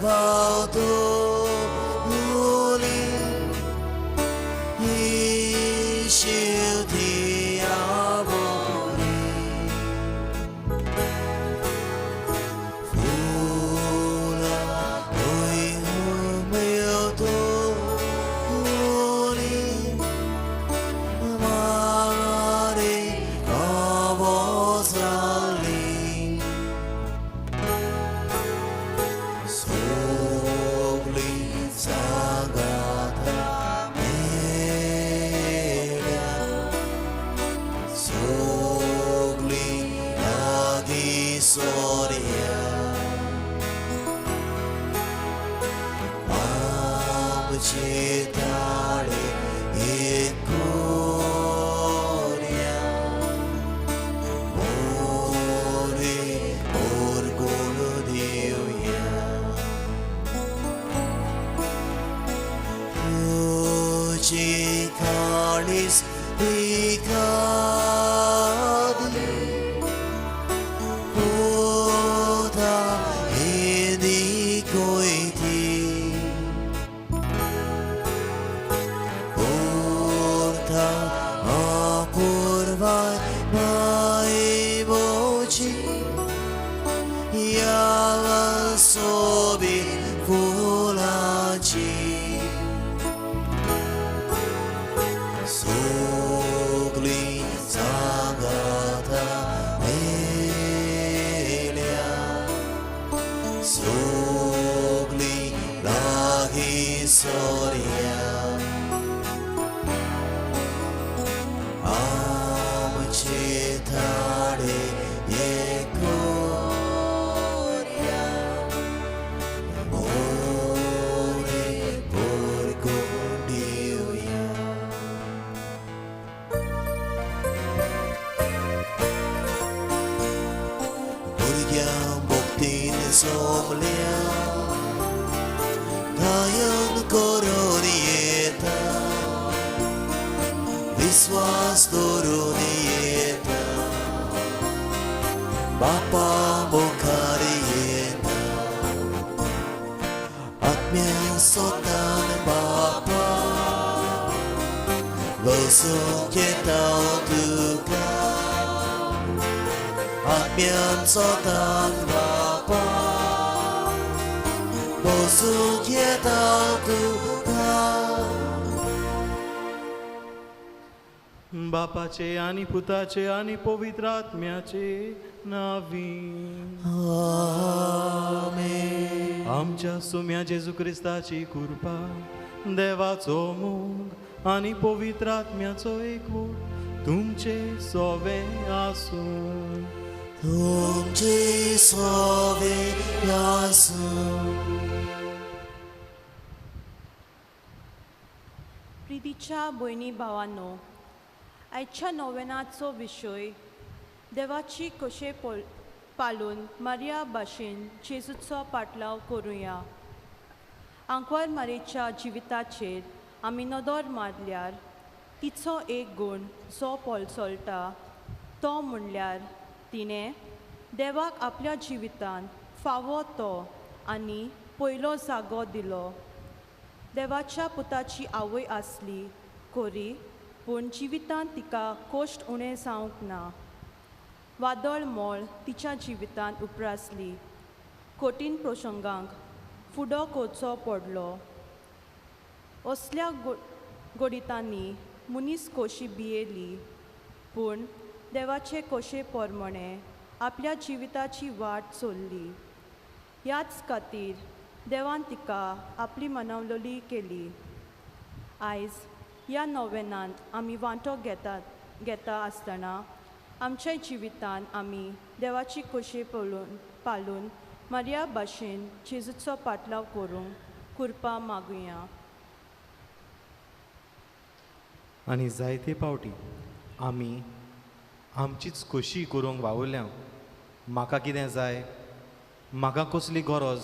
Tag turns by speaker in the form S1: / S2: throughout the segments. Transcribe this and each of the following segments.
S1: भावतोली ही शिवती आवोली फुलां थंय हुमेतोली मारे आवाज जाली सगळीं सांगाता मेळ्या सगळीं लागीं सोरया आमचे ताळे एक कोरया मोरे ओरगुण दिवया तुजी काळीज एकादी पुता येदी कोयती Porta apurvai maivoci Yava sobi fulaci सगळीं सांगाता मेळ्या सगळीं लागीं सोरया आमचे ताळे एक कोरया मोरे भरगुण दिवया. भुरग्यां भक्तीन सोमल्या गायन करून येता विश्वास धरून येता बापा मुखार येता आत्म्या सोतान बापा वसूंक येता तुका आत्म्यान सोतान बापा वसूंक येता तुका.
S2: बापाचे आणि पुताचे आणि पवित्र आत्म्याचे नावी.
S1: आमेन.
S2: आमच्या सुम्या जेजू क्रिस्ताची कृपा, देवाचो मोग आणि पवित्र आत्म्याचो एकवट तुमचे सोवे आसूं.
S1: तुमचे सोवे आसूं.
S3: प्रितीच्या भयणी भावांनो, आयच्या नोवेनाचो विशय देवाची कशे पालून मारिया भाशेन जेजूचो पाटलाव करुया. आंकवार मारेच्या जिविताचेर आमी नदर मारल्यार तिचो एक गूण जो पोलसोळटा तो म्हणल्यार तिणें देवाक आपल्या जिवितांत फावो तो आनी पयलो जागो दिलो. देवाच्या पुताची आवय आसली खरी, पूण जिवितांत तिका कश्ट उणें जावंक ना. वादळ मोळ तिच्या जिवितांत उप्रासली, कठीण प्रसंगांक फुडो करचो पडलो. असल्या गोडितांनी मनीस कशी भियेली, पूण देवाचे कशे प्रमाणे आपल्या जिविताची वाट चल्ली. ह्याच खातीर देवान तिका आपली मनवलोली केली. आयज ह्या नोवेनांत आमी वांटो घेता आसतना आमच्या जिवितांत आमी देवाची कशी पालून मारिया भाशेन जेजूचो पाटलाव करूंक कृपा मागुया.
S2: आनी जायते पावटी आमी आमचीच खोशी करूंक वावुरल्या. म्हाका कितें जाय, म्हाका कसली गरज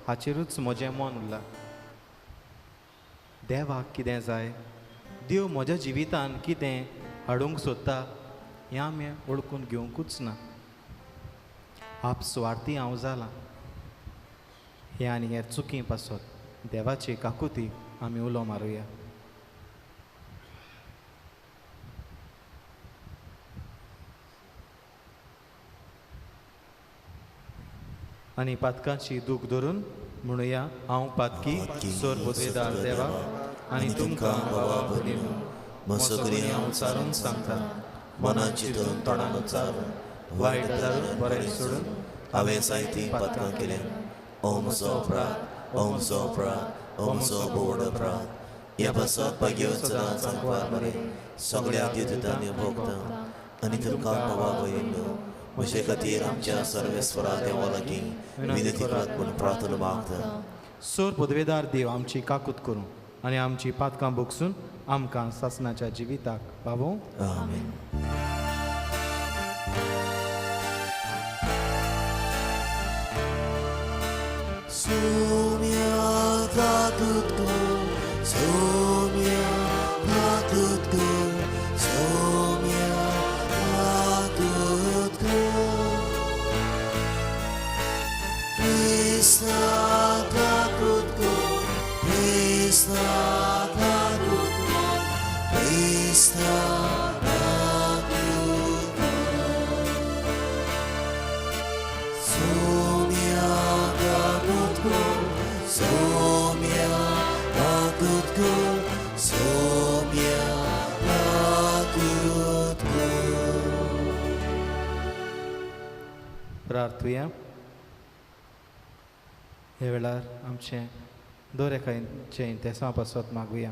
S2: हाचेरूच म्हजें मन उरलां. देवाक कितें जाय, देव म्हज्या जिवितान कितें हाडूंक सोदता हें आमी वळखून घेवंकूच ना. आप सुवार्थी हांव जालां. हे आनी हेर चुकी पासत देवाची काकुती आमी उलो मारुया. आनी पातकाची दूख धरून म्हणुया, हांव पातकी सोर पदवेदार देवा आनी तुमकां बाबा भयणीनो म्हजो हांव उच्चारून सांगता, मनान चिंतून तोंडान उच्चारून वायट धरून बरें सोडून
S1: हांवें जायतीं पातकां केल्या. ओ म्हजो अपराध, ओ म्हजो अपराध, ओ म्हजो भोव अपराध. ह्या पासत भाग्यवंत सदांच आंकवार मरे सगळ्या देवदूतांनी भोगता आनी तुमकां बाबा भयणीनो म्हजे खातीर आमच्या सर्वेस्वरा देवा लागीं विनंती करात म्हूण प्रार्थना मागता.
S2: सोर पदवेदार देव आमची काकूत करूं आनी आमची पातकां भोगसून आमकां सासणाच्या जिविताक पावोवं.
S1: आमेन. Soumya kakutku, Soumya kakutku, Soumya kakutku. Krishna kakutku, Krishna kakutku, Krishna kakutku. Soumya kakutku, Soumya kakutku, Soumya kakutku.
S2: प्रार्थुया. ह्या वेळार आमचें दर एकाचें इंतेसांव पासत मागुया.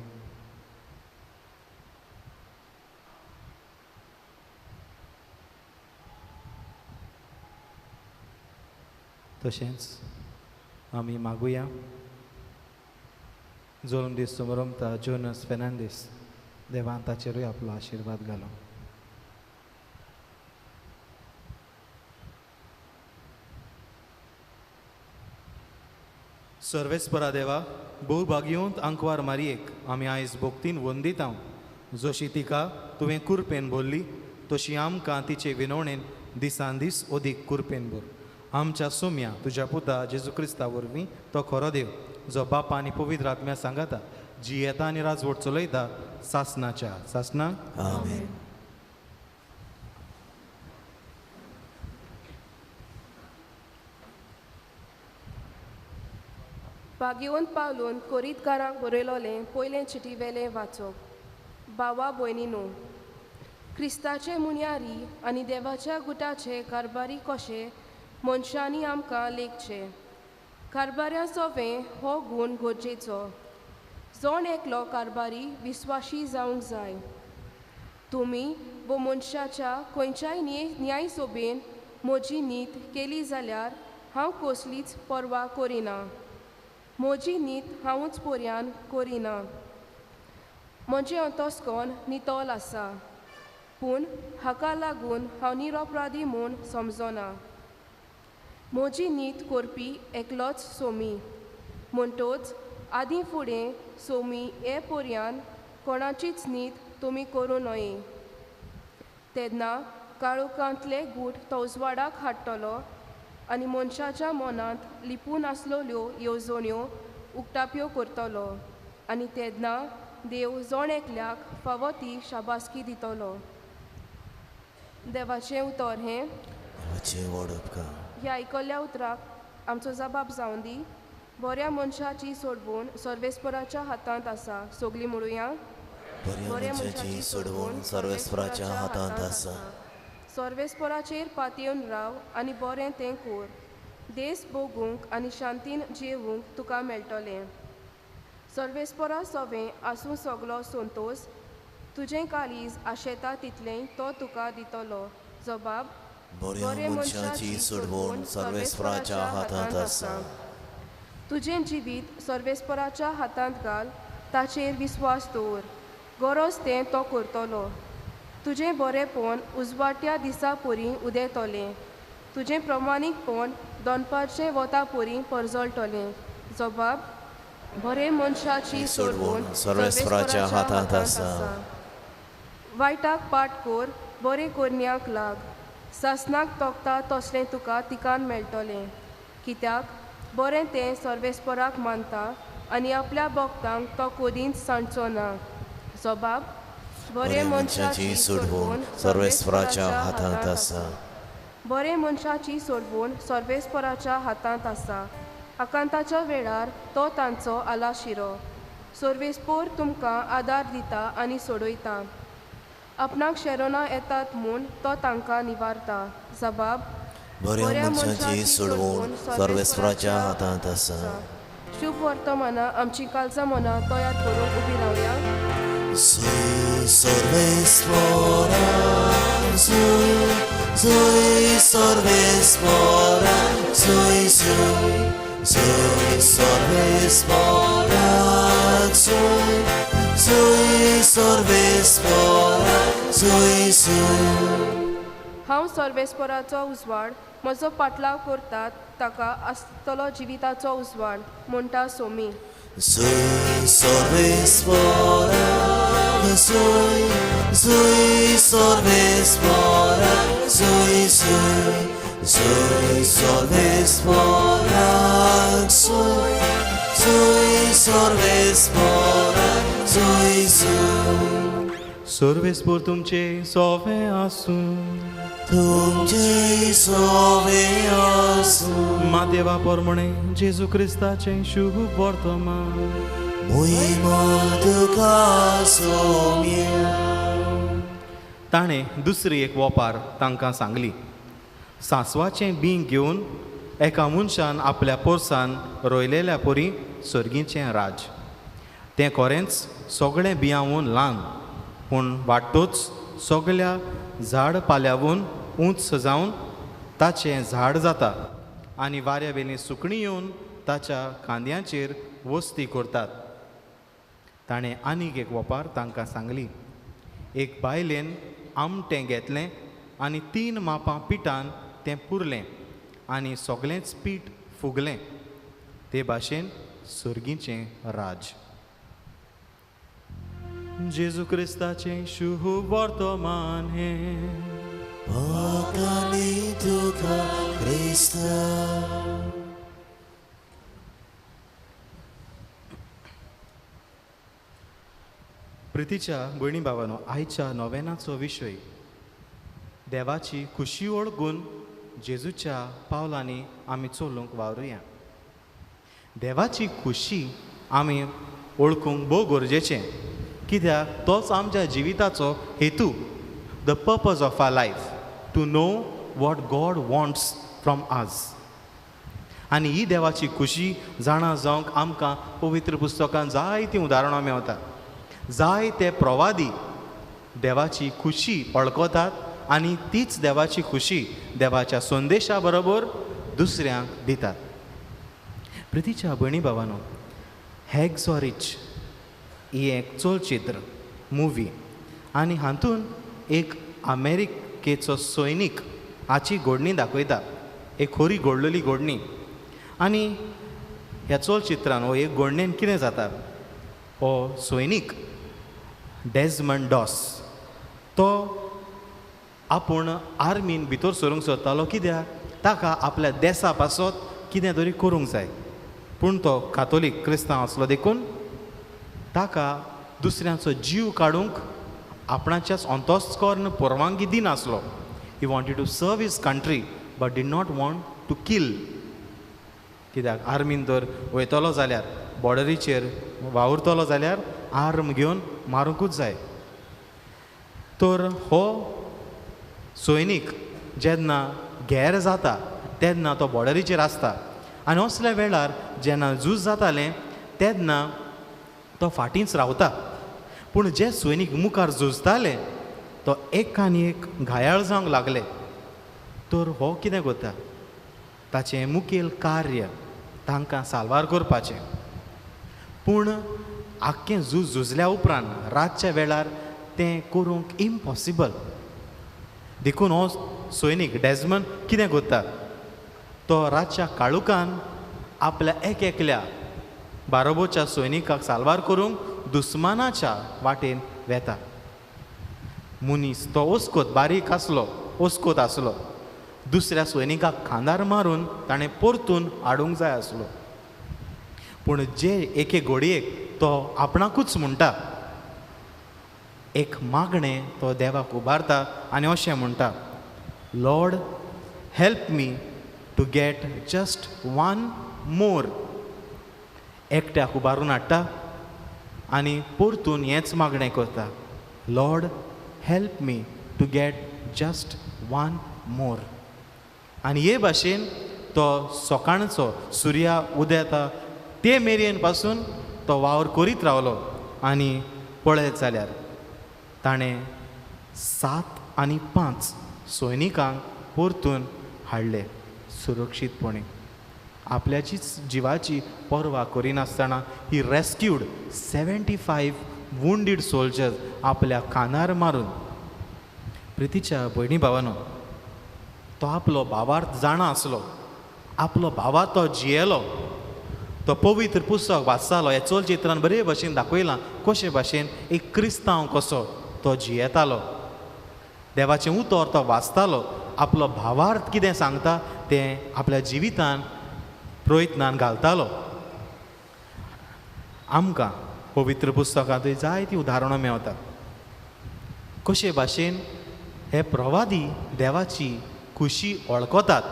S2: तशेंच आमी मागुया जल्म दीस समरमता जोनस फेर्नांडीस देवान ताचेरूय आपलो आशिर्वाद घालो. सर्वेस्परा देवा, भोवभाग्यवंत आंकवार मारयेक आमी आयज भोक्तीन वंदितांव. जशी तिका तुवें कुरपेन भरली तशी आमकां तिचे विनवणेन दिसान दीस अदीक कुरपेन भर. आमच्या सोम्या तुज्या पुता जेजू क्रिस्ता वरवीं तो खरो देव जो बापा आनी पवित्र आत्म्या सांगाता जी येता आनी राजवट चलयता सासनाच्या सासनाक.
S1: आमेन.
S4: भाग्यवंत पावलून कोरीतकारांक बरयलोलें पयलें चिटी वेलें वाचप. भावा भयणीनो, क्रिस्ताचे मुन्यारी आनी देवाच्या गुटाचे कारभारी कशे मनशांनी आमकां लेखचे. कारभाऱ्यां सोवें हो गूण गरजेचो. जण एकलो कारभारी विस्वाशी जावंक जाय. तुमी वो मनशाच्या खंयच्याय न्याय सोबेन म्हजी नीत केली जाल्यार हांव कसलीच पर्वा करिना. म्हजी नीत हांवूच पर्यान करिना. म्हजें अंतस्कन नितळ आसा, पूण हाका लागून हांव निरपराधी म्हूण समजना. म्हजी नीत करपी एकलोच सोमी, म्हणटोच आदीं फुडें सोमी हे पर्यान कोणाचीच नीत तुमी करूं नये. तेन्ना काळोखांतले गूट तो उजवाडाक हाडटलो आनी मनशाच्या मनांत लिपून आसलेल्यो येवजण्यो उक्ताप्यो करतलो आनी तेन्ना देव जण एकल्याक फावो ती शाबासकी दितलो. देवाचें उतर हें.
S1: देवाचें व्हड उपकार.
S4: ह्या आयकल्ल्या उतराक आमचो जबाब जावन दी. बऱ्या मनशाची सोडवण सर्वेस्पराच्या हातांत आसा. सगलीं म्हणुया,
S1: बऱ्या मनशाची सोडवण सर्वेस्पराच्या हातांत आसा.
S4: सर्वेस्पराचेर पातयेवन राव आनी बरें तें कोर. देस भोगूंक आनी शांतीन जियेवंक तुका मेळटलें. सर्वेस्परा सोवें आसूं सगलो संतोस. तुजें काळीज आशेता तितलें तो तुका दितलो. जबाब,
S1: बऱ्या मनशाची सोडवण सर्वेस्पराच्या हातांत आसा.
S4: तुजें जिवीत सर्वेस्पराच्या हातांत घाल, ताचेर विस्वास दवर. गरज तें तो करतलो. तुजें बरेंपण उजवाट्या दिसा परी उदेतलें. तुजें प्रमाणीकपण दनपारचें वता परी परजळटलें. जबाब, बरे मनशाची
S1: सोडवण सर्वेस्पराच्या हातांत आसा.
S4: वायटाक पाट कोर, बरें करण्याक लाग. सासणाक तोखता तसलें तुका तिकान मेळटलें. कित्याक बरें तें सर्वेस्पराक मानता आनी आपल्या भक्तांक तो कदींच सांडचो ना. जबाब
S1: बरे मनशाची सोडवण सर्वेस्पराच्या हातांत आसा.
S4: बरे मनशाची सोडवण सर्वेस्पराच्या हातांत आसा. आकांताच्या वेळार तो तांचो आलाशिरो. सर्वेस्पोर तुमकां आदार दिता आनी सोडयता. आपणाक शेरोना येतात म्हूण तो तांकां निवारता. जबाब
S1: बऱ्या मनशाची सोडवण सर्वेस्पराच्या हातांत आसा.
S4: शुभ वर्तमानां आमची काळजां मनां तयार करूंक उबी रावया.
S1: Sui सर्वेस्परा, sui, sui सर्वेस्परा, sui, sui, sui सर्वेस्परा, sui, sui सर्वेस्परा, sui, sui.
S4: हांव सर्वेस्पराचो उजवाड, म्हजो पाटलाव करतात ताका आसतलो जिविताचो उजवाड म्हणटा Somi.
S1: Sui सर्वेस्परा, sui, sui सर्वेस्परा, sui, sui, sui सर्वेस्परा, sui, sui सर्वेस्परा, sui, sui.
S2: सर्वेस्पोर तुमचे सोवे आसूं.
S1: तुमचे सोवे आसूं.
S2: मादेवा पोरमणे जेजू क्रिस्ताचें शुभ वर्तमान.
S1: मोहिमा तुका सोम्या.
S2: ताणें दुसरी एक वोपार तांकां सांगली. सांसवाचें बीं घेवन एका मनशान आपल्या पोरसान रोयलेल्या परी सर्गीचें राज. तें खरेंच सगळें बियांवून ल्हान, पूण वाडटूच सगळ्या झाड पाल्यावून उंच जावन ताचें झाड जाता आनी वाऱ्या वेलीं सुकणीं येवन ताच्या खांद्यांचेर वस्ती करतात. ताणें आनीक एक वोपार तांकां सांगली. एक बायलेन आमटें घेतलें आनी 3 मापां पिठान तें पुरलें आनी सगळेंच पीठ फुगलें. ते भाशेन सर्गीचें राज. जेजू क्रिस्ताचें शुभ वर्तमान हें.
S1: भक्तांनी तुका क्रिस्ता.
S2: प्रितीच्या भयणी भावानो, आयच्या नोवेनाचो विशय देवाची खुशी ओळखून जेजूच्या पावलांनी आमी चलूंक वावरुया. देवाची खुशी आमी ओळखूंक भोव गरजेचें, कित्याक तोच आमच्या जिविताचो हेतू. The purpose of our life to know what God wants from us. आनी ही देवाची खुशी जाणा जावंक आमकां पवित्र पुस्तकान जायतीं उदाहरणां मेवतात. जायते प्रवादी देवाची खुशी वळखतात आनी तीच देवाची खुशी देवाच्या संदेशा बरोबर दुसऱ्यांक दितात. प्रितीच्या भयणी भावानो, हॅक्सॉ रिच ही एक चलचित्र मुवी आनी हातून एक अमेरिकेचो सैनीक हाची घडणी दाखयता, एक खरी घडलेली घडणी. आनी ह्या चलचित्रान हो एक घडणेन कितें जाता, हो सैनीक डेजमंड डॉस तो आपूण आर्मीन भितर सरूंक सोदतालो, कित्याक ताका आपल्या देसा पासत कितें तरी करूंक जाय. पूण तो कातोलीक क्रिस्तांव आसलो देखून ताका दुसऱ्यांचो जीव काडूंक आपणाच्याच अंतस्कर्ण परवानगी दिनासलो. He wanted to serve his country but did not want to kill. कित्याक आर्मीन जर वयतलो जाल्यार बॉर्डरीचेर वावुरतलो जाल्यार आर्म घेवन मारूंकूच जाय. तर हो सैनीक जेन्ना घेर जाता तेन्ना तो बॉर्डरीचेर आसता आनी असल्या वेळार जेन्ना झूज जातालें तेन्ना तो फाटींच रावता. पूण जे सैनीक मुखार झुजताले तो एक आनी एक घायाळ जावंक लागले. तर हो कितें करता, ताचें मुखेल कार्य तांकां साल्वार करपाचें. पूण आख्खें झूज झुजल्या उपरांत रातच्या वेळार तें करूंक इम्पॉसिबल. देखून हो सैनीक डेजमंड कितें करता, तो रातच्या काळुकान आपल्या एक एकल्या बारोबोच्या सैनिकाक साल्वार करूंक दुस्मानाच्या वाटेन वेता. मनीस तो ओस्कोत बारीक आसलो, ओस्कोत आसलो, दुसऱ्या सैनिकाक खांदार मारून ताणें परतून हाडूंक जाय आसलो. पूण जे एके घडयेक तो आपणाकूच म्हणटा, एक मागणें तो देवाक उबारता आनी अशें म्हणटा, Lord help me to get just one more. एकट्याक उबारून हाडटा आनी परतून हेंच मागणें करता, Lord help me to get just one more. आनी हे भाशेन तो सकाळचो सुर्या उदेता ते मेरेन पासून तो वावर करीत रावलो आनी पळयत जाल्यार ताणें 7 आनी 5 सैनिकांक परतून हाडले सुरक्षीतपणे. आपल्याचीच जिवाची पर्वा करिनासतना ही रेस्क्यूड 75 वुंडीड सोल्जर्स आपल्या कानार मारून. प्रितीच्या भयणी भावानो, तो आपलो भावार्थ जाणा आसलो, आपलो भावार्थ तो जियेलो, तो पवित्र पुस्तक वाचतालो. ह्या चलचित्रान बरे भाशेन दाखयलां कशे भाशेन एक क्रिस्तांव कसो तो जियेतालो, देवाचें उतर तो वाचतालो, आपलो भावार्थ कितें सांगता तें आपल्या जिवितान प्रयत्नान घालतालो. आमकां पवित्र पुस्तकांतूय जायतीं उदाहरणां मेवता कशे भाशेन हे प्रवादी देवाची खुशी वळखतात.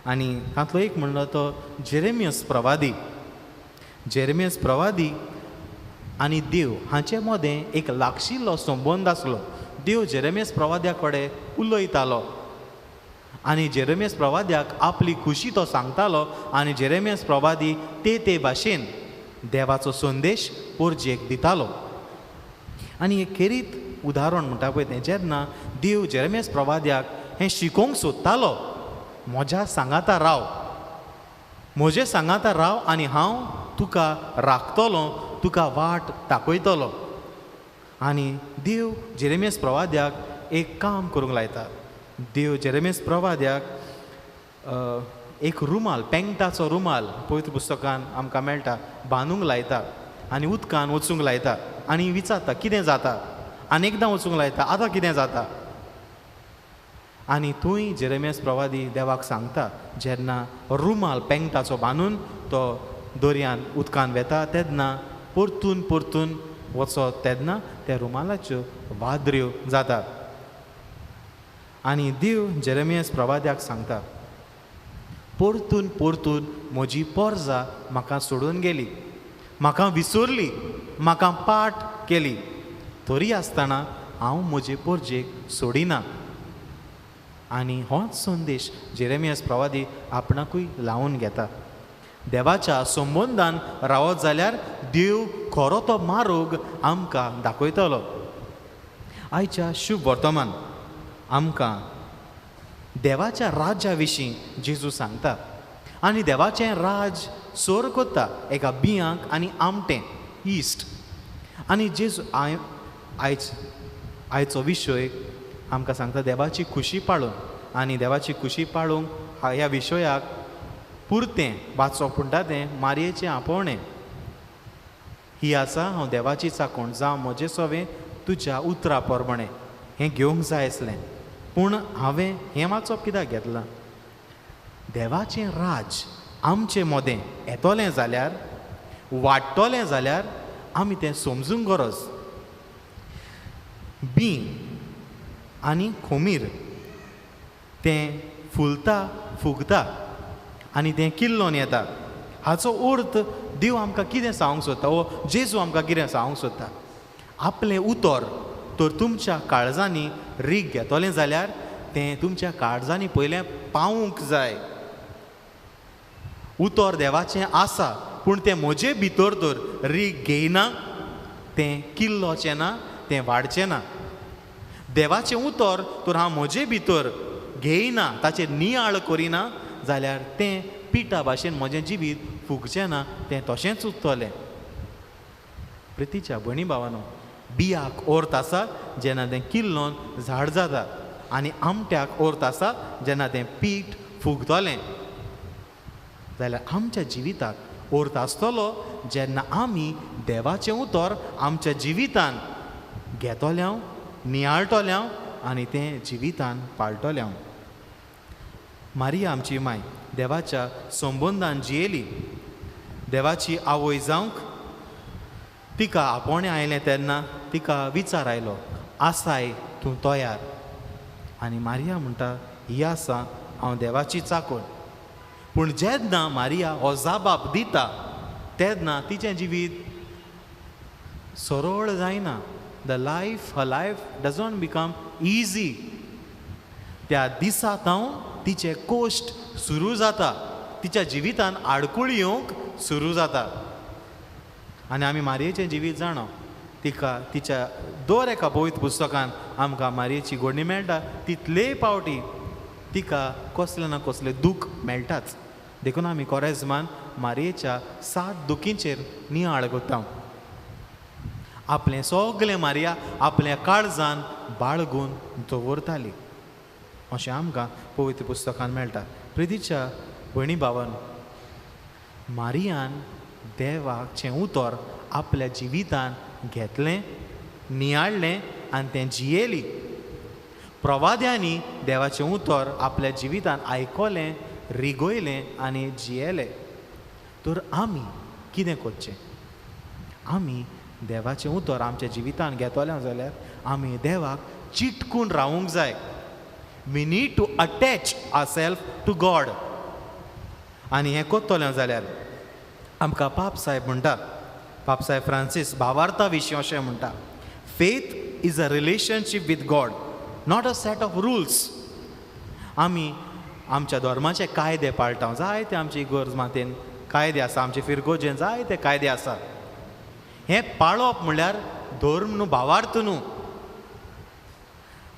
S2: आनी तांतलो एक म्हणलो तो जेरेमियस प्रवादी. जेरेमियस प्रवादी आनी देव हांचे मदें एक लागशिल्लो संबंद आसलो. देव जेरेमियस प्रवाद्या कडेन उलयतालो आनी जेरेमियस प्रवाद्याक आपली खुशी तो सांगतालो आनी जेरेमियस प्रवादी ते ते भाशेन देवाचो संदेश पोरजेक दितालो. आनी एक खेरीत उदाहरण म्हणटा पळय तें, जेन्ना देव जेरेमियस प्रवाद्याक हें शिकोवंक सोदतालो, म्हज्या सांगाता राव, म्हजे सांगाता राव आनी हांव तुका राखतलो, तुका वाट दाखयतलो. आनी देव जेरेमियस प्रवाद्याक एक काम करूंक लायता. देव जेरेमियस प्रवाद्याक एक रुमाल, पेंगटाचो रुमाल पवित्र पुस्तकान आमकां मेळटा, बांदूंक लायता आनी उदकान वचूंक लायता आनी विचारता कितें जाता, आनी एकदां वचूंक लायता आतां कितें जाता. आनी थंय जेरेमियस प्रवादी देवाक सांगता, जेन्ना रुमाल पेंगटाचो बांदून तो दर्यान उदकान वेता तेन्ना परतून परतून वचत तेन्ना त्या रुमालाच्यो वादऱ्यो जातात. आनी देव जेरेमियस प्रवाद्याक सांगता, परतून परतून म्हजी पोरजा म्हाका सोडून गेली, म्हाका विसरली, म्हाका पाठ केली, तरी आसतना हांव म्हजे पोरजेक सोडिना. आनी होच संदेश जेरेमियस प्रवादी आपणाकूय लावन घेता. देवाच्या संबंदान रावत जाल्यार देव खरो तो मार्ग आमकां दाखयतलो. आयच्या शुभ वर्तमान आमकां देवाच्या राज्या विशीं जेजू सांगता आनी देवाचें राज सोर कोत्ता एका बियांक आनी आमटें इश्ट. आनी जेजू आयचो विशय आमकां सांगता देवाची खुशी पाळून, आनी देवाची खुशी पाळूंक ह्या विशयाक पुरतें वाचप म्हणटा तें मारयेचें आपोवणें. ही आसा हांव देवाची चाकोण, जावं म्हजें सवें तुज्या उतरा प्रमाणें. हें घेवंक जाय आसलें, पूण हांवें हें वाचप कित्याक घेतलां? देवाचें राज आमचे मदें येतलें जाल्यार, वाडटलें जाल्यार आमी तें समजूंक गरज. बी आनी खोमीर तें फुलता फुगता आनी तें किल्लोन येता. हाचो अर्थ देव आमकां कितें सांगूंक सोदता, वो जेजू आमकां कितें सांगूंक सोदता? आपलें उतर तर तुमच्या काळजांनी रीग घेतलें जाल्यार तें तुमच्या काळजांनी पयलें पावूंक जाय. उतर देवाचें आसा, पूण तें म्हजे भितर तर रीग घेयना, तें किल्लोचें ना, तें वाडचें ना. देवाचें उतर तर हांव म्हजे भितर घेयना, ताचेर नियाळ करिना जाल्यार तें पिठा भाशेन म्हजें जिवीत फुगचें ना, तें तशेंच उरतलें. प्रितीच्या भयणी भावानो, बियाक अर्थ आसा जेन्ना तें किल्लोन झाड जाता, आनी आमट्याक अर्थ आसा जेन्ना तें पीठ फुगतलें. जाल्यार आमच्या जिविताक अर्थ आसतलो जेन्ना आमी देवाचें उतर आमच्या जिवितान घेतल्या, नियाळटल्या आनी तें जिवितान पाळटल्या. मारिया आमची माय देवाच्या संबंदान जियेली. देवाची आवय जावंक तिका आपोवणें आयलें तेन्ना तिका विचार आयलो, आसाय तूं तयार? आनी मारिया म्हणटा, ही आसा हांव देवाची चाकोर. पूण जेन्ना मारिया हो जाबाब दिता तेन्ना तिचें जिवीत सरळ जायना. The life, her life doesn't become easy. त्या दिसा तावन तिचें कोश्ट सुरू जाता, तिच्या जिवितान आडकुळी येवंक सुरू जाता. आनी आमी मारयेचें जिवीत जाणा, तिका तिच्या दर एका पवित्र पुस्तकान आमकां मारयेची घडणी मेळटा. तितलेय पावटी तिका कसलें ना कसलें दूख मेळटाच. देखून आमी कोरेजमान मारयेच्या 7 दुखींचेर नियाळ करता. आपलें सगलें मारिया आपल्या काळजान बाळगून दवरताली अशें आमकां पवित्र पुस्तकान मेळटा. प्रितीच्या भयणी भावान, मारियान देवाचें उतर आपल्या जिवितान घेतलें, नियाळ्ळें आनी तें जियेली. प्रवाद्यांनी देवाचें उतर आपल्या जिवितान आयकलें, रिगयलें आनी जियेलें. तर आमी कितें करचें? आमी देवाचें उतर आमच्या जिवितान घेतलें जाल्यार आमी देवाक चिटकून रावूंक जाय. We need to attach our self to God. आनी हें करतलें जाल्यार आमकां पाप साहेब म्हणटा, पाप साहेब फ्रांसीस भावार्था विशीं अशें म्हणटा, faith is a relationship with God, not a set of rules. आमी आमच्या धर्माचे कायदे पाळटा, जायते आमची इगर्ज मातेन कायदे आसा, आमचे फिरगोजेन जायते कायदे आसा. हें पाळप म्हणल्यार धर्म न्हू, भावार्थ न्हू.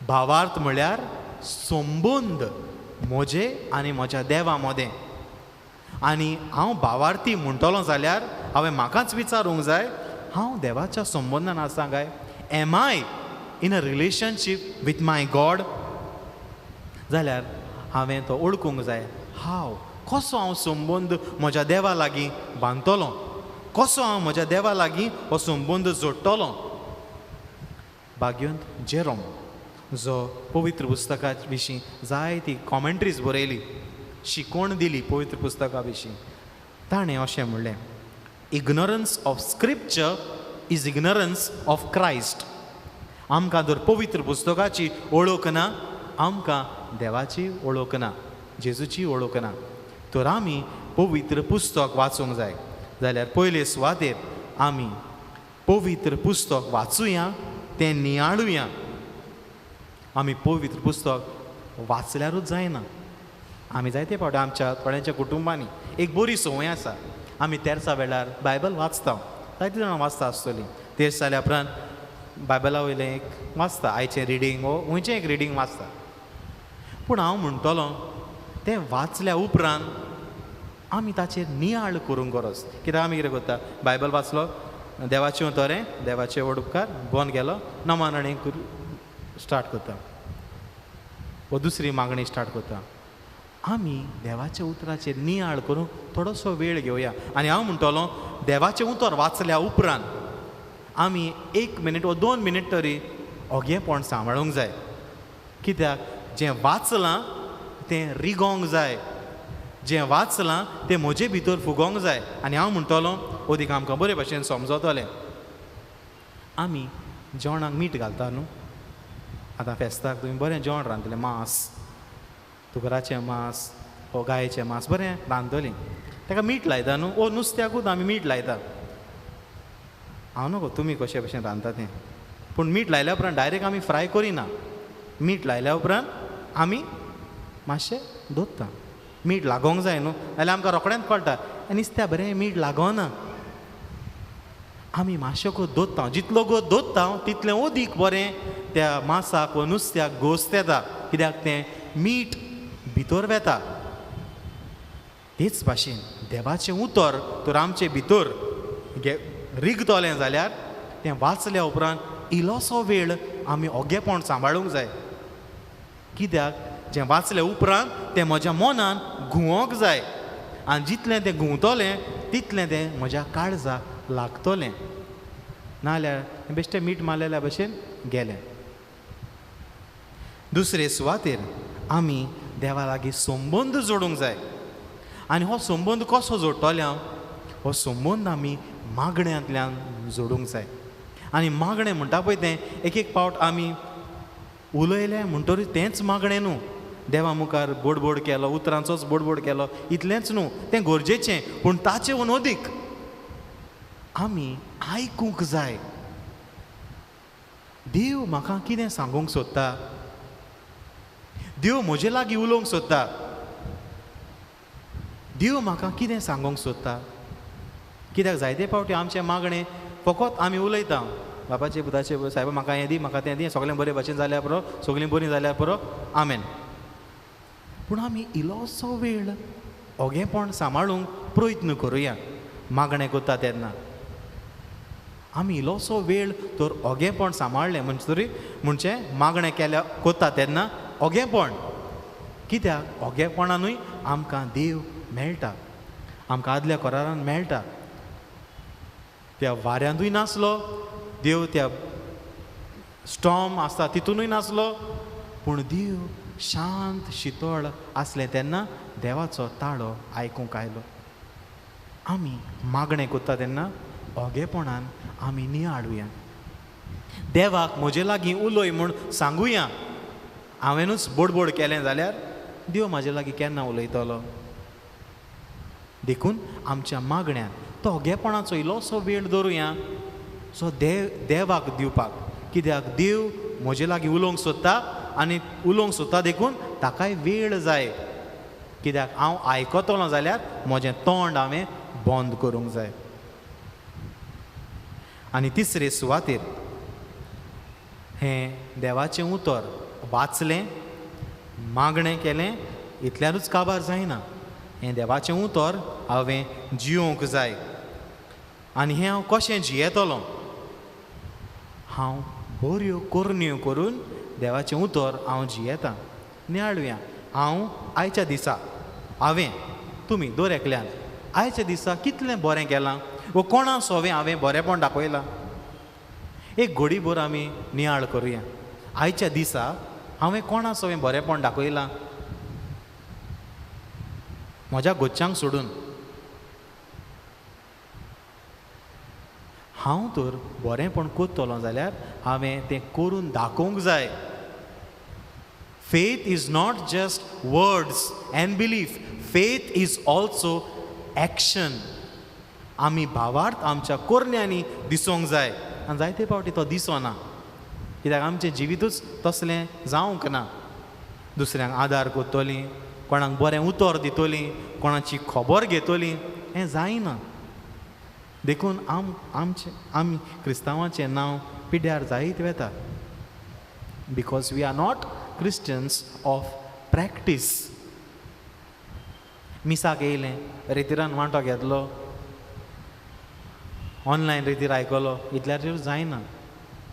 S2: भावार्थ म्हणल्यार संबंद म्हजे आनी म्हज्या देवा मदें. आनी हांव भावार्थी म्हणटलो जाल्यार हांवें म्हाकाच विचारूंक जाय, हांव देवाच्या संबंदान आसा काय? Am I in a relationship with my God? जाल्यार हांवें तो ओळखूंक जाय. हांव कसो हांव संबंद म्हज्या देवा लागीं बांदतलो, कसो हांव म्हज्या देवा लागीं हो संबंद जोडटलो. भाग्यंत जेरोम जो पवित्र पुस्तका विशीं जायती कॉमेंट्रीज बरयली, शिकवण दिली पवित्र पुस्तका विशीं, ताणें अशें म्हणलें, ignorance of scripture is ignorance of Christ. आमकां जर पवित्र पुस्तकाची वळख ना, आमकां देवाची वळख ना, जेजूची वळख ना. तर आमी पवित्र पुस्तक वाचूंक जाय. जाल्यार पयले सुवातेर आमी पवित्र पुस्तक वाचुया, तें नियाळुया. आमी पवित्र पुस्तक वाचल्यारूच जायना. आमी जायते फावटी आमच्या थोड्यांच्या कुटुंबांनी एक बरी संवय आसा, आमी तेर्सा वेळार बायबल वाचता. जायते जाणां वाचता आसतलीं. तेर्स जाल्या उपरांत बायबला वयलें एक वाचता, आयचें रिडींग वो खंयचें एक रिडींग वाचता. पूण हांव म्हणटलो तें वाचल्या उपरांत आमी ताचेर नियाळ करूंक गरज. कित्याक आमी कितें करता, बायबल वाचलो, देवाचें उतर, देवाचें व्हड उपकार, बंद केलो, नमन स्टार्ट करता वो दुसरी मागणी स्टार्ट करता. आमी देवाच्या उतराचेर नियाळ करूंक थोडोसो वेळ घेवया. आनी हांव म्हणटलो देवाचें उतर वाचल्या उपरांत आमी 1 मिनीट वो 2 मिनीट तरी ओगेपण सांबाळूंक जाय. कित्याक जें वाचलां तें रिगोंक जाय, जें वाचलां तें म्हजे भितर फुगोंक जाय. आनी हांव म्हणटलो ओदीक आमकां बरे भशेन समजतलें. आमी जेवणाक मीठ घालता न्हू, आतां फेस्ताक तुमी बरें जेवण रांदतलें, मांस, तुकराचें मांस वो गायेचें मांस बरें रांदतलीं, ताका मीठ लायता न्हू, वो नुस्त्याकूच आमी मीठ लायता. हांव न्हू तुमी कशे भशेन रांदता तें, पूण मीठ लायल्या उपरांत डायरेक्ट आमी फ्राय करिना. मीठ लायल्या उपरांत आमी मातशें दवरता. मीठ लागोंक जाय न्हू, जाल्यार आमकां रोखडेंच कळटा नुस्त्या बरें मीठ लागोना. आमी मातशें गो दवरता, जितलो गो दवरता तितलें ओदीक बरें त्या मासाक वो नुस्त्याक गोस्त येता. कित्याक तें मीठ भितर वेता. तेच भाशेन देवाचें उतर तर आमचे भितर रिगतलें जाल्यार तें वाचल्या उपरांत इल्लोसो वेळ आमी ओगेपण सांबाळूंक जाय. कित्याक जें वाचल्या उपरांत तें म्हज्या मनान घुंवोंक जाय. आनी जितलें तें घुंवतलें तितलें तें म्हज्या काळजाक लागतलें, नाजाल्यार बेश्टें मीठ मारलेल्या भशेन गेलें. दुसरे सुवातेर आमी देवा लागीं संबंद जोडूंक जाय. आनी हो संबंद कसो जोडटले हांव? हो संबंद आमी मागण्यांतल्यान जोडूंक जाय. आनी मागणें म्हणटा पळय तें एक एक पावट आमी उलयलें म्हणटरीच तेंच मागणें न्हू, देवा मुखार बोडबोड केलो, उतरांचोच बोडबोड केलो, इतलेंच न्हू, तें गरजेचें, पूण ताचें अदीक आमी आयकूंक जाय. देव म्हाका कितें सांगूंक सोदता, देव म्हजे लागीं उलोवंक सोदता, देव म्हाका कितें सांगूंक सोदता. कित्याक जायते फावटी आमचें मागणें फकत आमी उलयता, बापाचे पुताचे सायबा म्हाका हें दी, म्हाका तें दी, सगळें बरें भाशेन जाल्यार पुरो, सगळीं बरीं जाल्यार पुरो, आमेन. पूण आमी इल्लोसो वेळ ओगेपण सांबाळूंक प्रयत्न करुया. मागणें करता तेन्ना आमी इल्लोसो वेळ तर ओगेपण सांबाळ्ळें म्हणटरी म्हणजे मागणें केल्या करता तेन्ना ओगेपण, कित्याक ओगेपणानूय आमकां देव मेळटा, आमकां आदल्या करारान मेळटा. त्या वाऱ्यांतूय नासलो देव, त्या स्टॉर्म आसता तितूनूय नासलो, पूण देव शांत शितळ आसलें तेन्ना देवाचो ताळो आयकूंक आयलो. आमी मागणें करता तेन्ना ओगेपणान आमी नियाळुया, देवाक म्हजे लागीं उलय म्हूण सांगुया. हांवेनूच बोडबोड केलें जाल्यार देव म्हाजे लागीं केन्ना उलयतलो? देखून आमच्या मागण्यान तो ओगेपणाचो इल्लोसो वेळ दवरुया सो देवाक दिवपाक, कित्याक देव म्हजे लागीं उलोवंक सोदता आनी उलोवंक सोदता देखून ताकाय वेळ जाय. कित्याक हांव आयकतलो जाल्यार म्हजें तोंड हांवें बंद करूंक जाय. आनी तिसरे सुवातेर हें देवाचें उतर वाचलें, मागणें केलें, इतल्यारूच काबार जायना. हें देवाचें उतर हांवें जियोवंक जाय. आनी हें हांव कशें जियेतलो? हांव बऱ्यो करण्यो करून देवाचें उतर हांव जियेतां. नियाळुया, हांव आयच्या दिसा हांवें तुमी दर एकल्यान आयच्या दिसा कितलें बरें केलां वो कोणा सोवें हांवें बरेंपण दाखयलां. एक घडीभर आमी नियाळ करुया, आयच्या दिसा हांवें कोणा सोवें बरेंपण दाखयलां? म्हज्या घरच्यांक सोडून हांव तर बरेंपण करतलो जाल्यार हांवें तें करून दाखोवंक जाय. Faith is not just words and belief, faith is also action. आमी भावार्थ आमच्या कोरण्यांनी दिसोंक जाय. आनी जायते फावटी तो दिसना, कित्याक आमचें जिवितूच तसलें जावंक ना. दुसऱ्यांक आदार करतलीं, कोणाक बरें उतर दितलीं, कोणाची खबर घेतली, हें जायना. देखून आमचें आमी क्रिस्तांवाचें नांव पिड्ड्यार जायत वता, because we are not Christians of practice. मिसाक येयलें, रेतिरान वांटो घेतलो, ऑनलायन रेतीर आयकलो, इतल्याचेर जायना.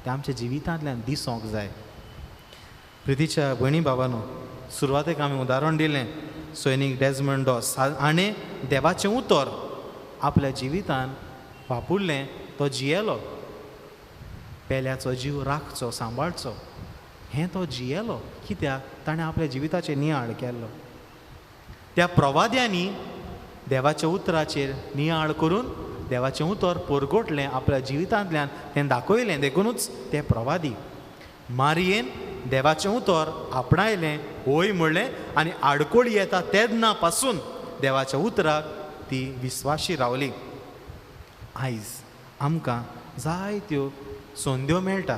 S2: तें आमच्या जिवितांतल्यान दिसोंक जाय. प्रितीच्या भयणी बाबानो, सुरवातेक आमी उदाहरण दिलें सैनीक डेजमंड डॉस हाणें देवाचें उतर आपल्या जिवितान वापुरलें, तो जियेलो. पेल्याचो जीव राखचो, सांबाळचो, हें तो जियेलो, कित्याक ताणें आपल्या जिविताचेर नियाळ केल्लो. त्या प्रवाद्यांनी देवाच्या उतराचेर नियाळ करून देवाचें उतर परगटलें, आपल्या जिवितांतल्यान तें दाखयलें, देखुनूच ते प्रवादी. मारयेन देवाचें उतर आपणायलें, होय म्हणलें, आनी आडकोळी येता तेन्ना पासून देवाच्या उतराक ती विस्वाशी रावली. आयज आमकां जायत्यो संद्यो मेळटा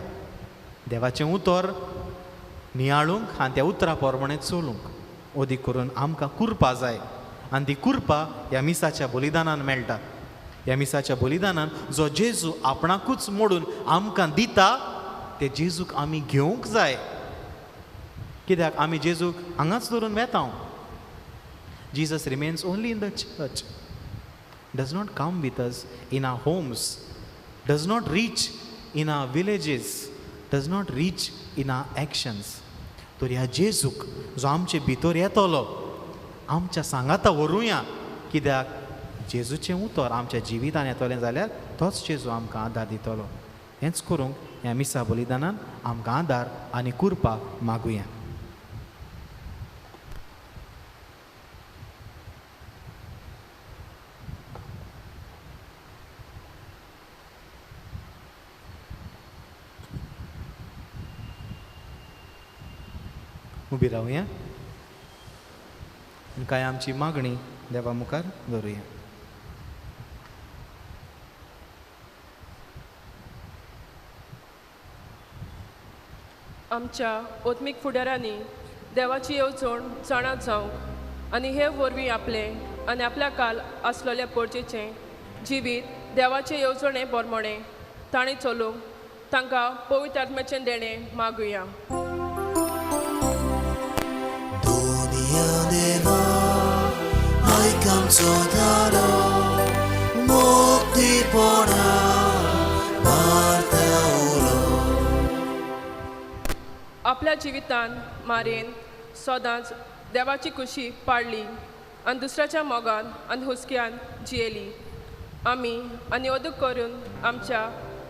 S2: देवाचें उतर नियाळूंक आनी त्या उतरा प्रमाणें चलूंक. अदीक करून आमकां कुरपा जाय, आनी ती कुरपा ह्या मिसाच्या बलिदानान मेळटा. ह्या मिसाच्या बलिदानान जो जेजू आपणाकूच मोडून आमकां दिता, ते जेजूक आमी घेवंक जाय. कित्याक आमी जेजूक हांगाच धरून वेता. Jesus remains only in the church, does not come with us in our homes, does not reach in our villages, does not reach in our actions. तर ह्या जेजूक जो आमचे भितर येतलो, आमच्या सांगाता व्हरुया, कित्याक जेजूचें उतर आमच्या जिवितान येतलें जाल्यार तोच जेजू आमकां आदार दितलो. हेंच करूंक ह्या मिसा बलिदानान आमकां आदार आनी कुरपा मागुया. उबी रावया आनी कांय आमची मागणी देवा मुखार दवरुया.
S4: आमच्या आत्मीक फुडारांनी देवाची येवजण जाणा जावंक आनी हे वरवीं आपलें आनी आपल्या काल आसलेल्या परजेचें जिवीत देवाचे येवजणे प्रमाणें तांणी चलोवंक तांकां पवित्र आत्म्याचें देणें मागुया. आपल्या जिवितान मारेन सदांच देवाची खुशी पाळ्ळी आनी दुसऱ्याच्या मोगान आनी हुस्क्यान जियेली. आमी आनी अदूक करून आमच्या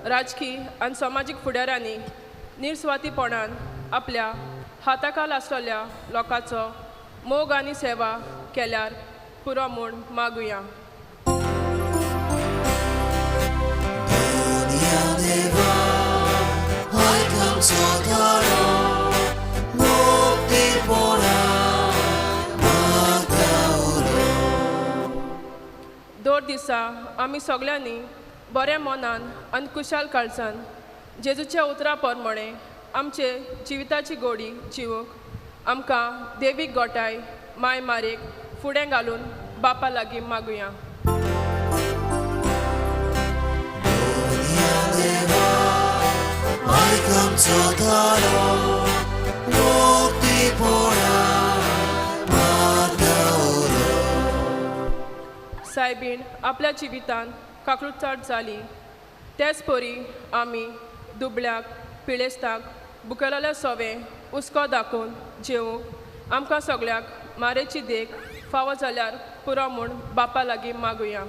S4: राजकी आनी समाजीक फुडारांनी निरस्वार्थीपणान आपल्या हाताखाल आसलेल्या लोकांचो मोग आनी सेवा केल्यार पुरो म्हूण मागुया. दर दिसा आमी सगळ्यांनी बऱ्या मनान आनी कुशाल काळजान जेजूच्या उतरां प्रमाणें आमचे जिविताची गोडी जिवूंक आमकां देवीक गोठाय माय मारेक फुडें घालून बापा लागीं मागुया. सायबीण आपल्या जिवितान काकळूट जाली तेच परी आमी दुबळ्याक पिळेस्ताक बुकेलेल्या सोवे हुस्को दाखोवन जेवंक आमकां सगळ्याक मारेची देख फावो जाल्यार पुरो म्हूण बापा लागीं मागुया.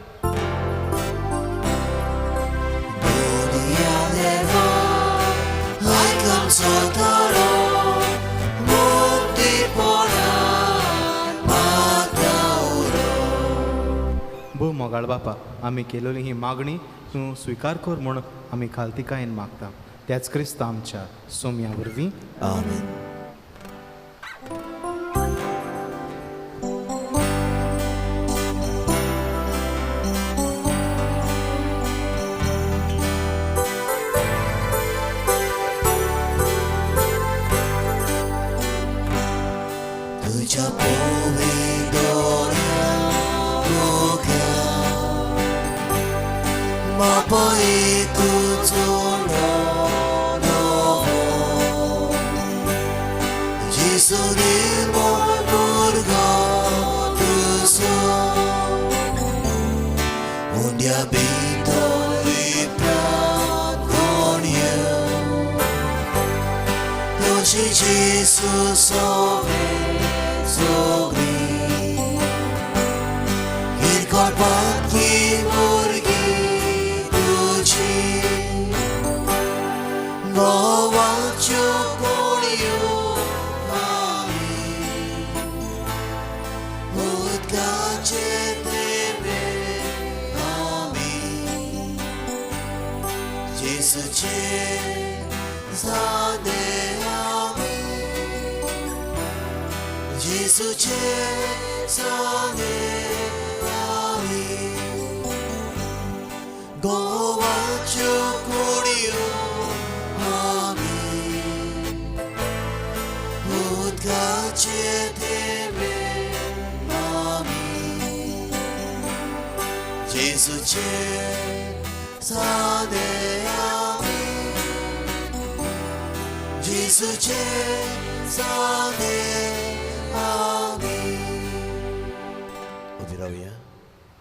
S2: भोव मोगाळ बापा, आमी केलेली ही मागणी तूं स्विकार कर म्हूण आमी खालतिकायेन मागता. त्याच क्रिस्त आमच्या सोम्या वरवीं.
S1: आमेन.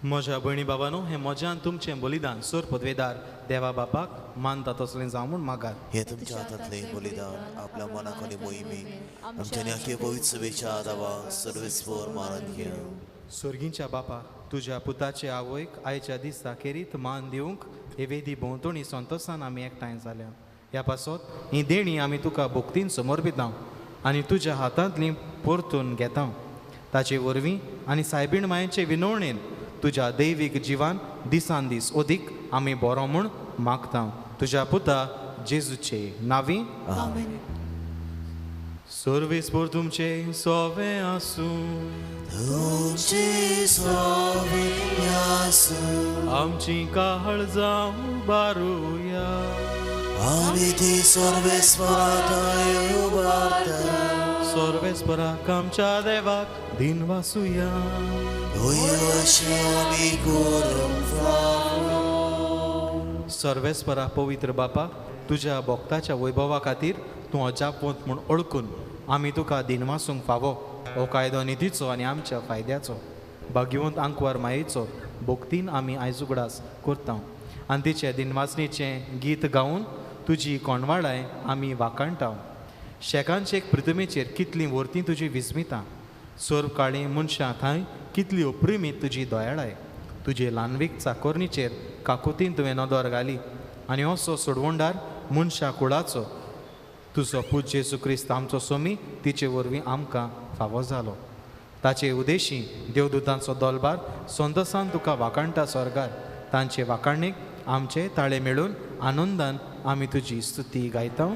S2: म्हज्या भयणी बाबानो, हें म्हज्यान तुमचें बलिदान सोर पदवेदार देवा बापाक मानता तसलें जावं म्हूण मागात.
S1: हें तुमच्या हातांतलें बलिदान आपल्या मनाक आनी मोहिमेक आमच्या न्याके पवित्र सभेच्या आदावा सर्वेस्पर मानून घेवं.
S2: स्वर्गींच्या बापा, तुज्या पुताचे आवयक आयच्या दिसा खेरीत मान दिवंक हे वेदी भोंवतणी संतोसान आमी एकठांय जाल्या. ह्या पासत ही देणी आमी तुका भोक्तीन समर्पिता आनी तुज्या हातांतली परतून घेता. ताचे वरवीं आनी सायबीण मायेचे विनवणेन तुज्या दैवीक जिवान दिसान दीस अदीक आमी बरो म्हूण मागता. तुज्या पुता जेजूचे नावी.
S1: आमेन.
S2: सर्वेस्पोर तुमचे सोवे आसूं.
S1: तुमचे सोवे आसूं.
S2: आमची काळजां उबारुया.
S1: आमी ती सर्वेस्परा थंय उबारता.
S2: सर्वेस्पराक आमच्या देवाक दिनवासुया.
S1: अशें आमी करूंक फावो.
S2: सर्वेस्परा पवित्र बापा, तुज्या भक्ताच्या वैभवा खातीर तूं अजापवंत म्हूण ओळखून आमी तुका दिनवासूंक फावो. हो कायदो निधीचो आनी आमच्या फायद्याचो भाग्यवंत आंकवार मायेचो भक्तीन आमी आयज उगडास करता आनी तिचे दिनवासणेचें गीत गावन तुजी कोणवाडाय आमी वाखाणटा. शेकांचे पृथ्वीचेर कितलीं वर्तीं तुजी विस्मितां, सर्व काळी मनशां थंय कितली अप्रिमीत तुजी दयाळाय. तुजे ल्हानवीक चाकोरणीचेर काकुतीन तुवें नदर घाली आनी असो सोडवणदार मनशा कुळाचो तुजो पूत जेजू क्रिस्त आमचो सोमी तिचे वरवीं आमकां फावो जालो. ताचे उदेशी देवदूतांचो दोलबार संतोसान तुका वाखाणटा स्वर्गार. तांचे वाखाणणेक आमचे ताळे मेळून आनंदान आमी तुजी स्तुती गायता.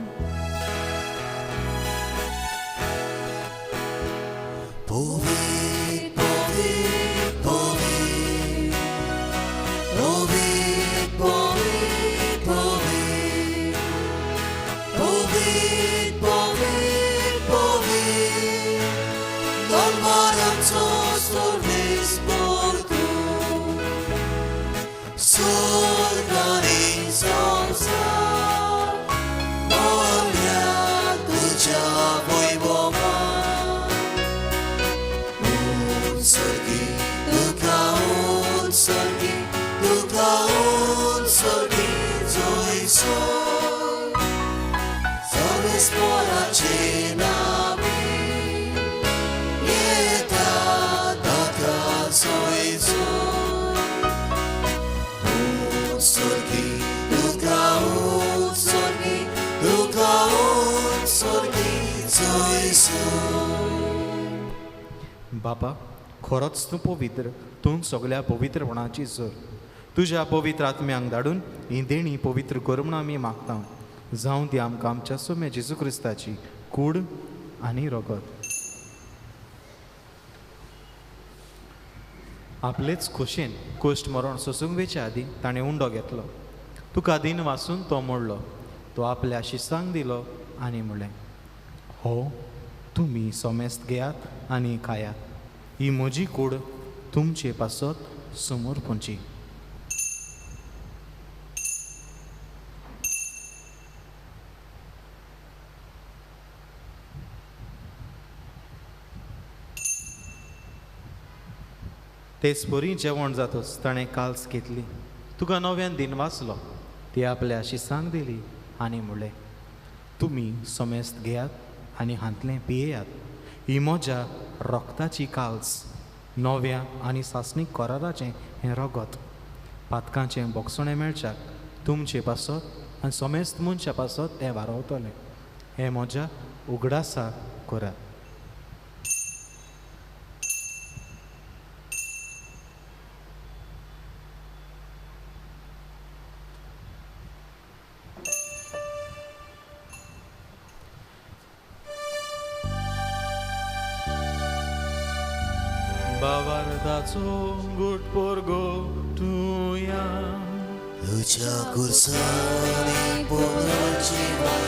S2: बापा, खरोच तूं पवित्र, तूं सगल्या पवित्रपणाची जोर. तुज्या पवित्र आत्म्यांक धाडून ही देणी पवित्र कर म्हूण आमी मागता. जावं ती आमकां आमच्या सोम्या जेजू क्रिस्ताची कूड आनी रगत. आपलेच खोशेन कोश्ट मरण सोसूंक वेचे आदीं ताणें उंडो घेतलो. तुका दिन वासून तो मोडलो. तो आपल्या शिसांक दिलो आनी म्हणलें, हो तुमी सोमेस्त घेयात आनी खायात. ही म्हजी कूड तुमचे पासत समर्पणची. तेच परी जेवण जातच ताणें काल्स घेतली. तुका नव्यान दिन वाचलो. ती आपल्या शिसांक दिली आनी म्हणलें, तुमी समेस्त घेयात आनी हांतलें पियेयात. ही म्हज्या रक्ताची काल्स, नव्या आनी सासणीक कराराचें हें रगत. पातकांचें बोगसणें मेळच्याक तुमचे पासत आनी समेस्त मनशा पासत हें वारवतलें. हें म्हज्या उगडासा करात. बाबारदाचो गुटपोरगो तुया
S1: तुज्या कुर्सांनी पुनर्जीवन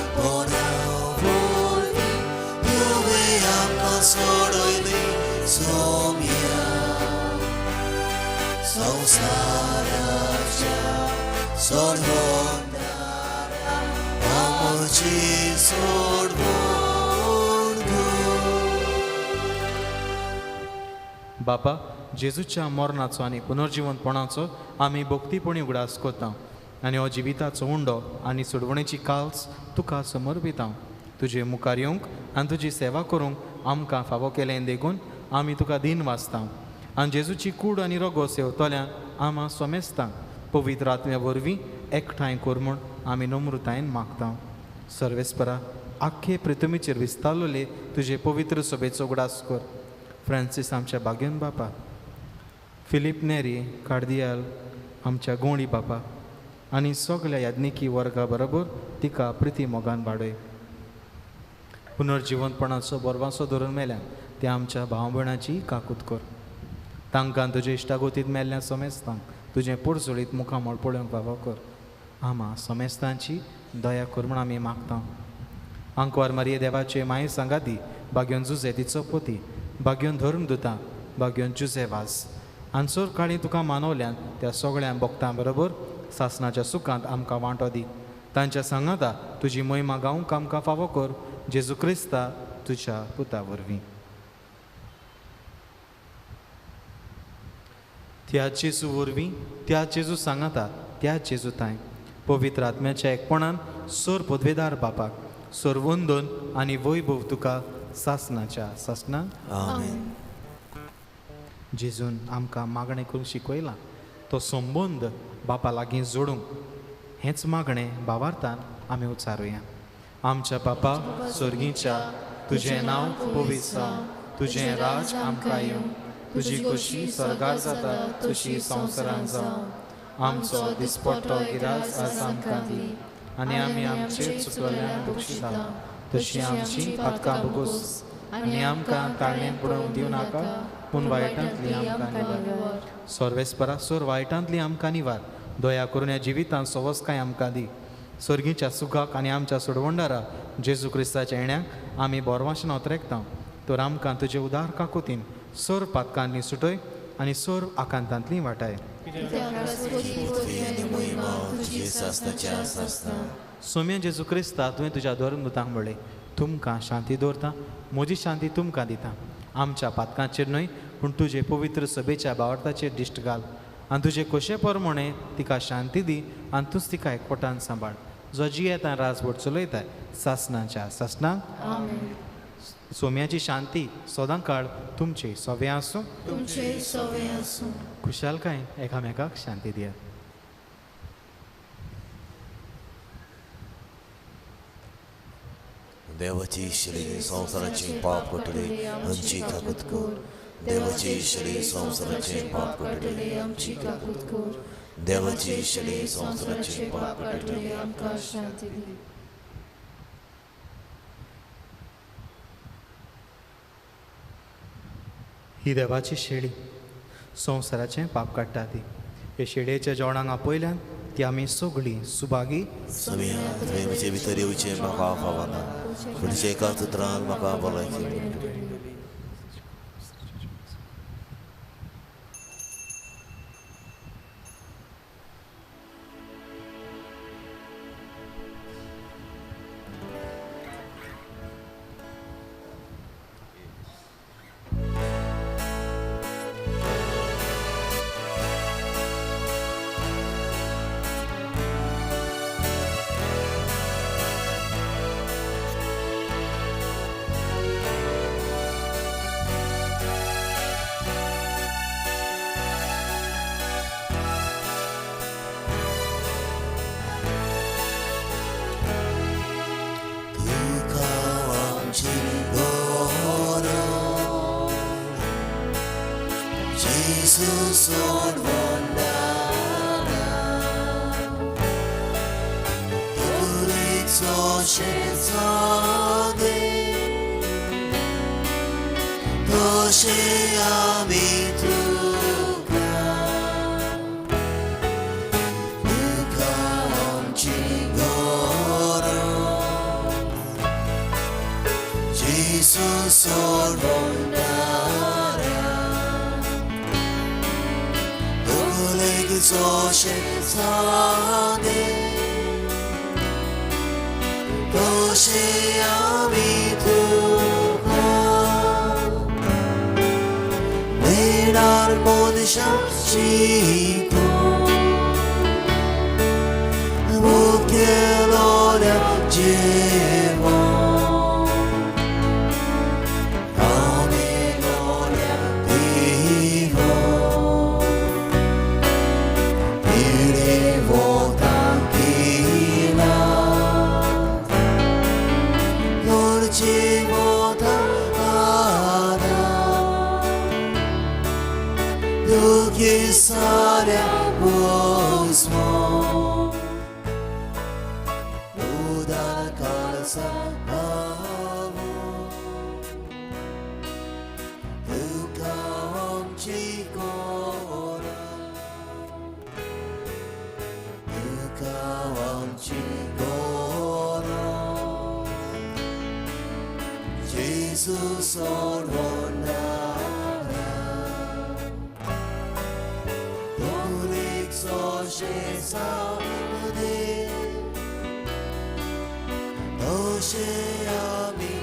S1: वरवीं तुवें आमकां सोडयली सोम्या. संवसाराच्या सोडवणारा आमची सोडवण कर.
S2: बापा, जेजूच्या मरणाचो आनी पुनर्जिवनपणाचो आमी भक्तीपणी उगडास करता आनी हो जिविताचो उंडो आनी सोडवणेची काल्स तुका समर्पिता. तुजे मुखार येवंक आनी तुजी सेवा करूंक आमकां फावो केलें देखून आमी तुका दिन वाचता आनी जेजूची कूड आनी रोगो सेवतल्यान आमा सोमेस्ता पवित्र आत्म्या वरवीं एकठांय कर म्हूण आमी नम्रतायेन मागता. सर्वेस्परा, आख्खे पृथ्वीचेर विस्तारलेले तुजे पवित्र सभेचो उगडास कर. फ्रांसीस आमच्या भाग्यन बापा, फिलीप नेरी कार्दियाल आमच्या गोंडी बापा आनी सगल्या याज्ञिकी वर्गा बरोबर तिका प्रिती मोगान वाडय. पुनर्जिवंतपणाचो बरवासो धरून मेल्यान त्या आमच्या भाव भयणाची काकूत कर. तांकां तुजे इश्टागोतीत मेल्ल्या समेस्तांक तुजें पोरजोळीत मुखामळ पळोवंक फावो कर. आमा समेस्तांची दया कर म्हूण आमी मागता. आंकवार मारये देवाचे माये सांगाती बाग्योन जुजे तिचो पोती बाग्योन धर्म दुता बाग्योन जुजे वास आनसोर काळी तुका मानवल्यान त्या सगळ्या भक्तां बरोबर सासनाच्या सुखांत आमकां वांटो दी. तांच्या सांगाता तुजी महिमा गावंक आमकां फावो कर. जेजू क्रिस्ता तुज्या पुता वरवीं. त्या जेजू वरवीं त्या जेजू सांगाता त्या जेजू तांय पवित्र आत्म्याच्या एकपणान सोर पदवेदार बापाक सोर वंदन आनी वैभव तुका सासनाच्या सासना.
S1: आमेन.
S2: जेजून आमकां मागणें करूंक शिकयलां तो संबंद बापा लागीं जोडूंक हेंच मागणें भावार्थान आमी उच्चारुया. आमच्या बापा स्वर्गीच्या तुजें नांव पवित्र जावं, तुजें राज आमकां येवं, तुजी खोशी स्वर्गार जाता तशी संवसारांत जावं. आमचो दिसपट्टो गिरास आज आमकां दी आनी आमी आमचे चुकल्यांक बक्षिता तशी आमची पातकां भोगोस आनी आमकां ताळणेंत बुडोवंक दिवं नाका पूण वायटांतली आमकां निवार. सर्वेस्परा सोर वायटांतली आमकां निवार. दया करून ह्या जिवितांत सवसकाय आमकां दी. स्वर्गीच्या सुखाक आनी आमच्या सोडवणदारा जेजू क्रिस्ताच्या येण्याक आमी बोरवाशेन ओतरेकता. तर आमकां तुजे उदार काकुतीन सोर पातकांतली सुटय आनी सोर आकांतांतली वाटाय. सोम्या जेजू क्रिस्ता तुवें तुज्या धर्मदूतांक म्हणलें तुमकां शांती दवरता म्हजी शांती तुमकां दिता. आमच्या पातकांचेर न्हय पूण तुजे पवित्र सभेच्या भावार्थाचेर दिश्ट घाल आनी तुजे खोशे प्रमाणे तिका शांती दी आनी तूंच तिका एकवटान सांबाळ. जो जियेता राजवट चलयता सासनाच्या सासनाक. सोम्याची शांती सदां काळ तुमचे सवे आसूं. खुशालकायेन एकामेकाक शांती दियात.
S1: देवाची श्री संवसाराचे पाप कटले आमची काकूत कर. देवाची श्री संवसाराचे पाप कटले आमची काकूत कर. देवाची श्री संवसाराचे पाप कटले
S5: आमकां शांती दी.
S2: ही देवाची शेळी संवसाराचें पाप काडटा ती. हे शेळयेच्या जेवणाक आपयल्यान ती आमी सगळीं सुभागी.
S1: तुवें म्हजे भितर येवचें म्हाका फावना पूण तुज्या एका उतरान म्हाका भलायकी मेळटली.
S6: Udara
S1: आमची गरज जेजू सोडवणारा तुलेक सोशे जावं तशे आमी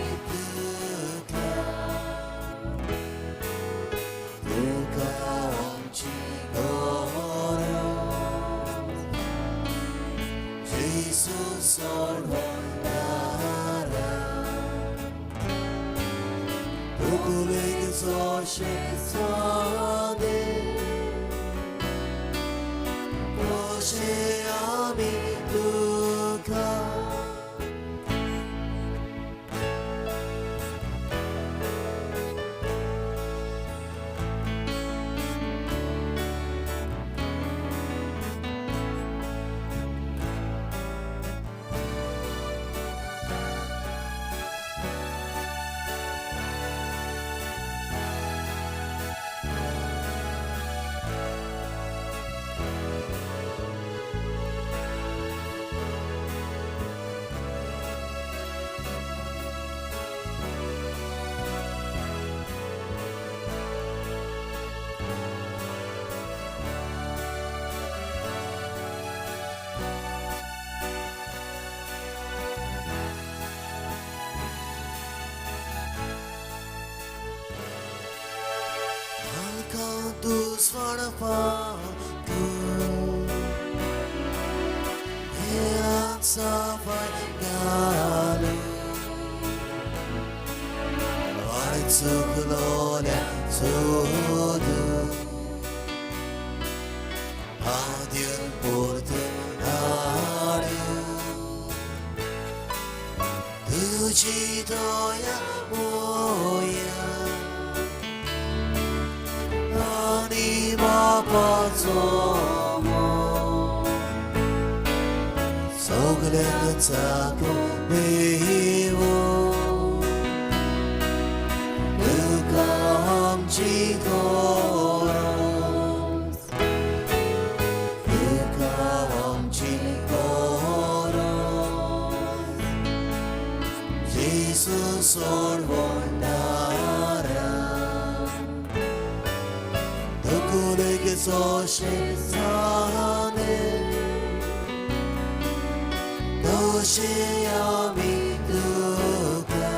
S1: तुका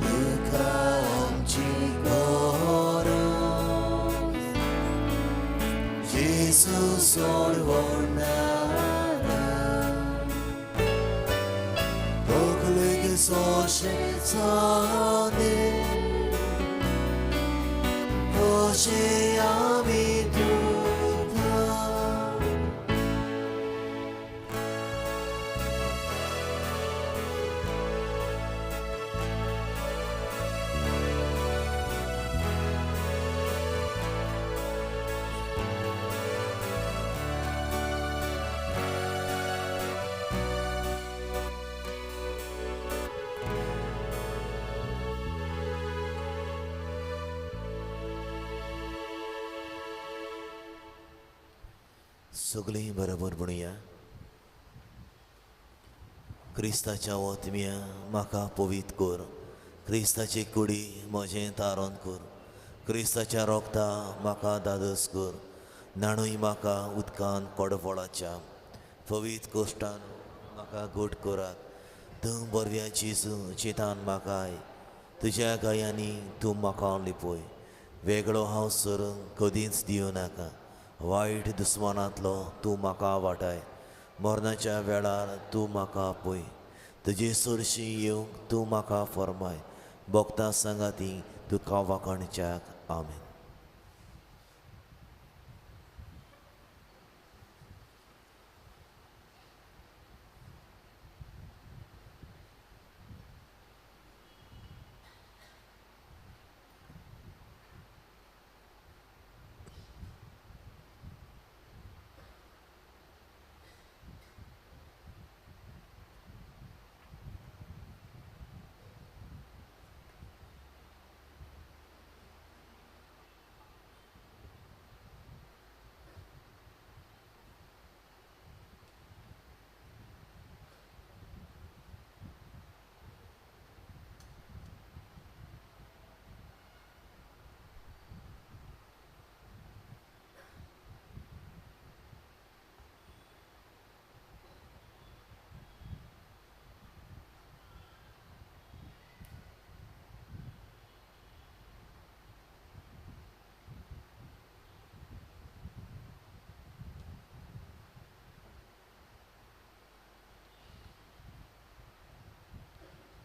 S1: तुका आमची गरज जेजू सोडवणारा तुलेक सोशे जावं तशे आमी तुका. सगळीं बरोबर म्हणुया. क्रिस्ताच्या ओतम्या म्हाका पवित्र कर, क्रिस्ताची कुडी म्हजें तारण कर, क्रिस्ताच्या रोगता म्हाका दादोस कर, न्हाणूय म्हाका उदकान कोडफळाच्या पवित्र कोश्टान म्हाका गोड करात. तूं बरव्या जेजू चिंतान म्हाकाय, तुज्या गायांनी तूं म्हाका लिपय, वेगळो हांव सरूंक कदींच दिवं नाका, वायट दुस्मानांतलो तूं म्हाका वाटाय, मरणाच्या वेळार तूं म्हाका आपय, तुजे सरशी येवंक तूं म्हाका फर्माय, भोगता सांगाती तुका वाखाणच्याक. आमेन.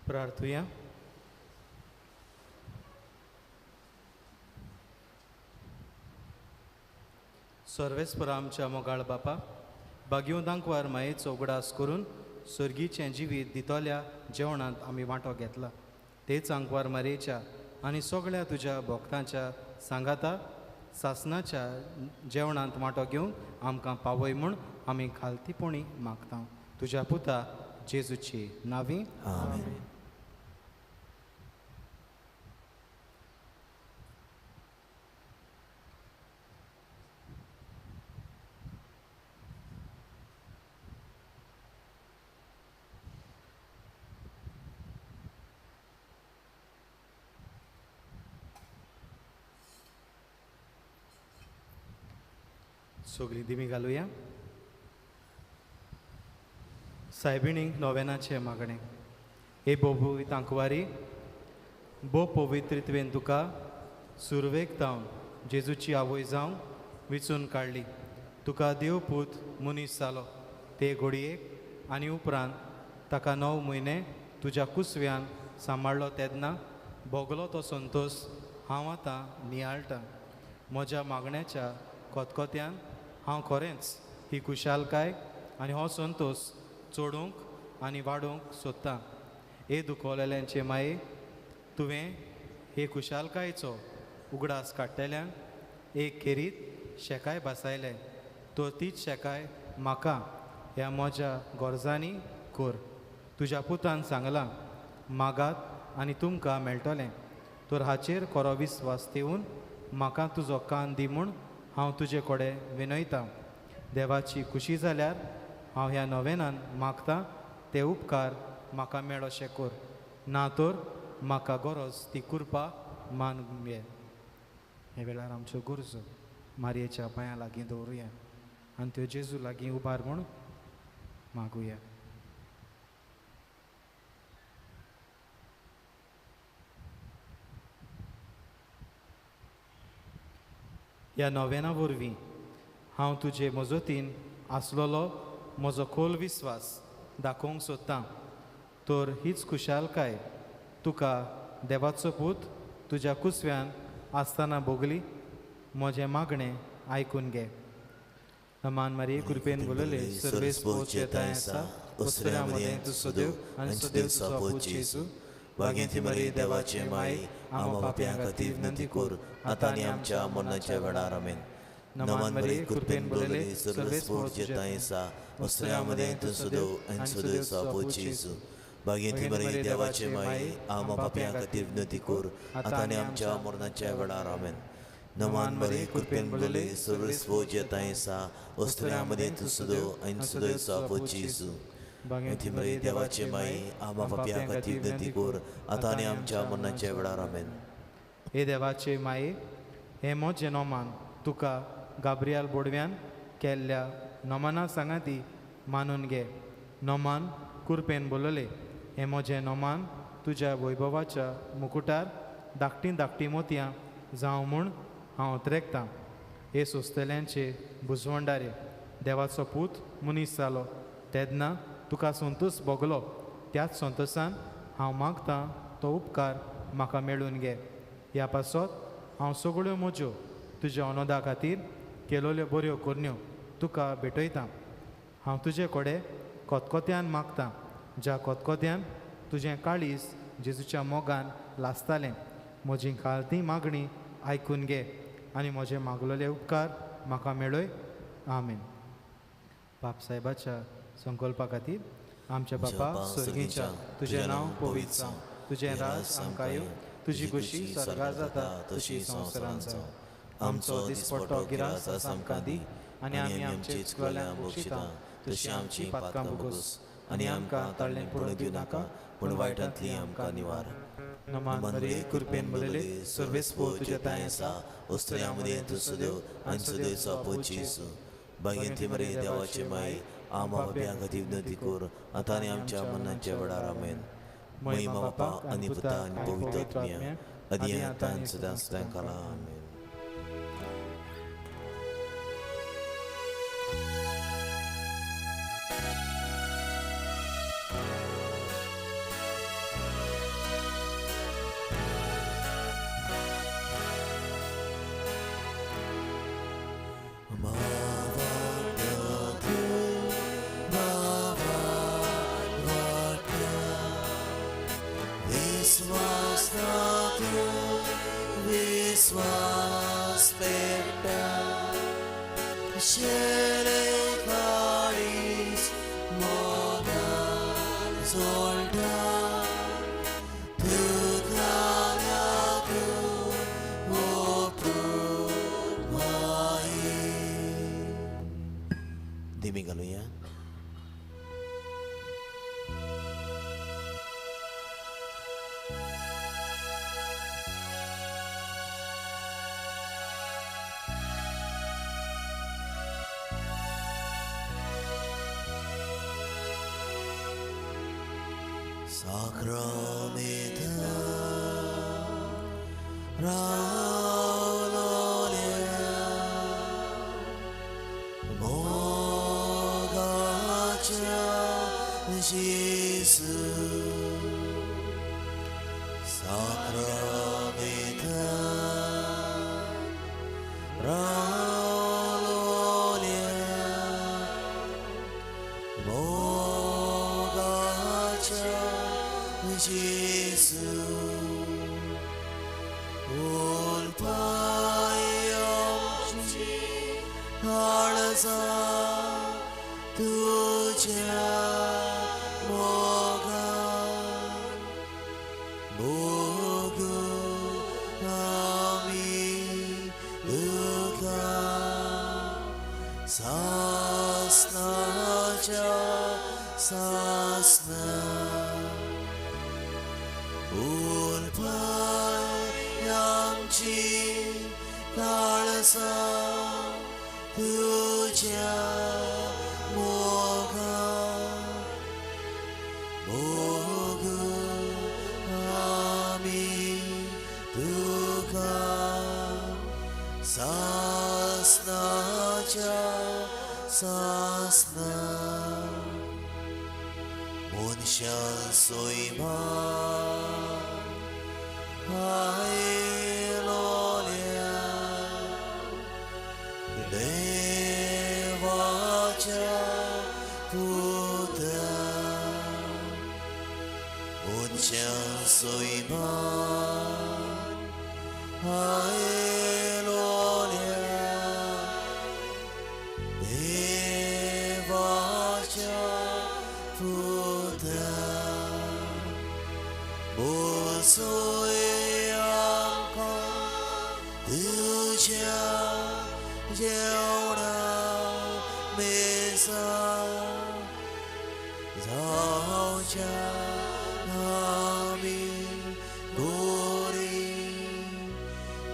S2: प्रार्थुया. सर्वेस्पर आमच्या मोगाळ बापा, बागयों दांकवार मायेचो उगडास करून सर्गीचें जिवीत दितल्या जेवणांत आमी वांटो घेतला. तेच आंकवार मारयेच्या आनी सगळ्या तुज्या भक्तांच्या सांगाता सासनाच्या जेवणांत वांटो घेवन आमकां पावय म्हूण आमी खालतीपणी मागता. तुज्या पुता जेजूची नावी
S1: आमेन.
S2: सगळीं दिमी घालुया. सायबिणींक नोवेनाचें मागणें. हे बोबू तांकवारी भोव पवित्रित्वेन तुका सुरवेक जावन जेजूची आवय जावन विचून काडली. तुका देवपूत मनीस जालो ते घोडयेक आनी उपरांत ताका 9 म्हयने तुज्या कुसव्यान सांबाळ्ळो तेन्ना भोगलो तो संतोश हांव आतां नियाळटां. म्हज्या मागण्याच्या कोतकोत्यान हांव खरेंच ही खुशालकाय आनी हो संतोश चडोवंक आनी वाडोवंक सोदतां. हे दुखवलेल्यांचे माये, तुवें हे खुशालकायेचो उगडास काडटल्यांक एक खेरीत शेकाय भासायलें, तर तीच शेकाय म्हाका ह्या म्हज्या गरजांनी कर. तुज्या पुतान सांगलां, मागात आनी तुमकां मेळटलें, तर हाचेर खरो विस्वास ठेवून म्हाका तुजो कान दी म्हूण हांव तुजे कडेन विनयतां. देवाची खुशी जाल्यार हांव ह्या नोवेनान मागतां ते उपकार म्हाका मेळोशें कर, ना तर म्हाका गरज ती कृपा मान घे. हे वेळार आमच्यो गरजो मारयेच्या पांयां लागीं दवरुया आनी त्यो जेजू लागीं उबार म्हूण मागुया. ह्या नोवेना वरवीं हांव तुजे मजतीन आसलेलो म्हजो खोल विस्वास दाखोवंक सोदतां. तर हीच खुशालकाय तुका देवाचो पूत तुज्या कुसव्यान आसतना भोगली. म्हजें मागणें आयकून घे. मान मारये कृपेन बोलले सर्वेस पोचेताय आसा उसऱ्या मदें तूं सदैव आनी सदैव तुजो पूत जेजू.
S1: बागेंती मरे देवाचे माये, आमा पापयां खातीर विनंती कर आतां आनी आमच्या मरणाच्या वेळार. आमेन. नमन मरे कृपेन बोलले सर्वेस पोचेताय आसा उसऱ्या मदें तूं सदैव आनी सदैव तुजो पूत जेजू. बागेंती मरे देवाचे माये, आमा पापयां खातीर विनंती कर आतां आनी आमच्या मरणाच्या वेळार. आमेन. नमान मरे कृपेन बोलले सर्वेस पोचेताय आसा उसऱ्या मदें तूं सदैव आनी सदैव तुजो पूत जेजू. बागेंती मरे देवाचे माये, आमा पापयां खातीर विनंती कर आतां आनी आमच्या मरणाच्या वेळार. आमेन.
S2: हे देवाचे माये, हें म्हजें नोमान तुका गाब्रियाल बोडव्यान केल्ल्या नोमाना सांगाती मानून घे. नोमान कुरपेन बोलले, हें म्हजें नोमान तुज्या वैभवाच्या मुकुटार धाकटीं धाकटीं मोतयां जावं म्हूण हांव त्रेकतां. हे सोंसतल्यांचे बुजवंडारे, देवाचो पूत मनीस जालो तेन्ना तुका संतोश भोगलो, त्याच संतोशान हांव मागतां तो उपकार म्हाका मेळून घे. ह्या पासत हांव सगळ्यो म्हज्यो तुज्या अनोदा खातीर केलोल्यो बऱ्यो करण्यो तुका भेटयतां. हांव तुजे कडेन कोतकोत्यान मागतां, ज्या कोतकोत्यान तुजें काळीज जेजूच्या मोगान लासतालें, म्हजी खालती मागणी आयकून घे आनी म्हजे मागलेले उपकार म्हाका मेळय. आमेन. बाप साहेबाच्या संकल्पा खातीर. आमच्या बापा सर्गीच्या, तुजें नांव पवित्र जावं, तुजें राज आमकां येवं, तुजी खुशी स्वर्गार जाता तशी संवसारांत जावं. आमचो दिसपट्टो गिरास आज आमकां दी आनी आमी आमचे चुकल्यांक बक्षिता तशी आमची पातकां भोगोस आनी आमकां ताळ्ळें पडूंक दिवं नाका, पूण वायटांतली आमकां निवार. नमान मरे कृपेन बोलले सर्वेस पो तुज्या तांय
S1: आसा उसऱ्या मदें तूं सदैव आनी सदैव तुजो पूत जेजू. बागेंती मरे देवाचे माये, आमा पापयां खातीर विनंती कर आतां आनी आमच्या मरणाच्या वेळार. आमेन. महिमा बापा आनी पुता आनी पवित्र आत्म्या, आदी आतां आनी सदां सदां काला. आमेन. उंचेले काळीज मोगान जोडटा तुका लागून ओपुरबाये. दिमी घालुया. Sacramento रावलोल्या मोगाच्या जेजू साक्रामेंत रावलोल्या मोगाच्या जेजू उलपायची काळजा तुझ्या मोगान मोगू आमी तुका सासनाच्या सासना उलपायची काळजा तुझ्या मोगान मोगू आमी तुका सासनाच्या सासना. मनशा सोयमा आयलोल्या देवाच्या पुता मनशा सोयमा आयलोल्या देवाच्या पुता बोसोय आमकां तुज्या जेवणा मेजा जावच्या आमी गोरी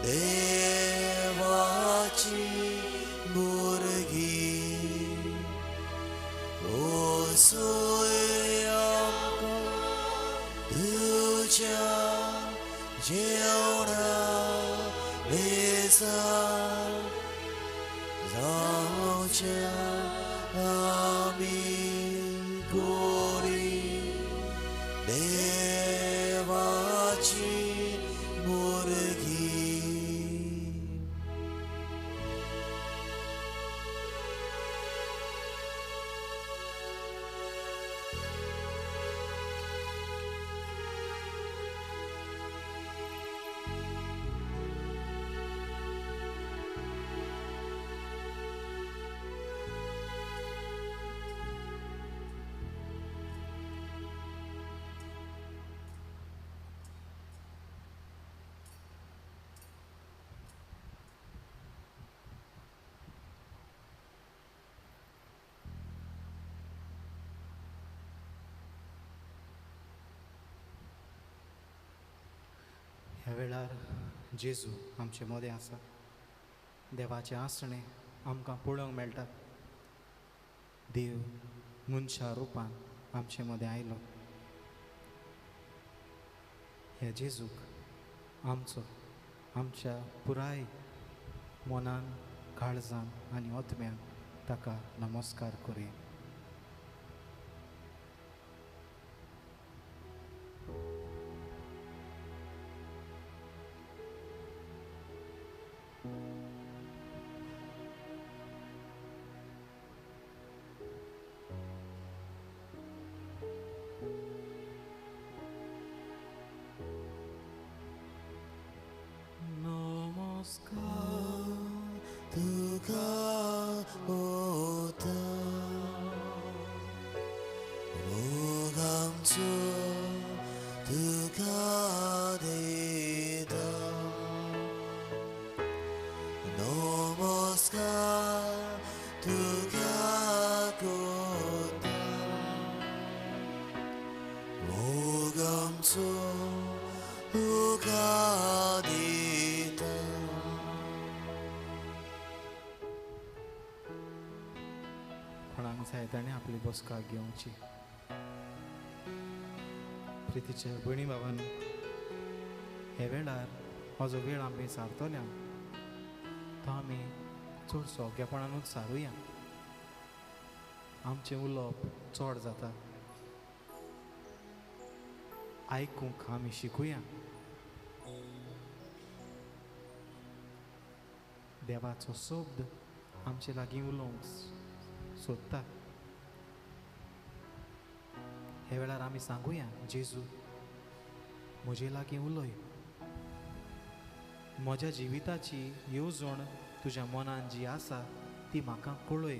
S1: देवाची भुरगीं. बोसोय आमकां तुज्या जेवणा मेजा जावच्या आमी गोरी देवाची भुरगीं.
S2: ह्या वेळार जेजू आमचे मदें आसा. देवाचें आसणें आमकां पळोवंक मेळटा. देव मनशा रुपान आमचे मदें आयलो. ह्या जेजूक आमचो आमच्या पुराय मनान काळजान आनी आत्म्यान ताका नमस्कार करुया.
S1: नमस्कार तुका ओ आसूं तुका दिता.
S2: कोणाक जाय ताणें आपली बसका घेवची. प्रितीच्या भयणी बाबान, हे वेळार हो जो वेळ आमी सारतल्या तो आमी चड सोंपेपणानूच सारुया. आमचें उलोवप चड जाता, आयकूंक आमी शिकुया. देवाचो शब्द आमचे लागीं उलोवंक सोदता. हे वेळार आमी सांगुया, जेजू म्हजे लागीं उलय, म्हज्या जिविताची येवजण तुज्या मनान जी आसा ती म्हाका कळय.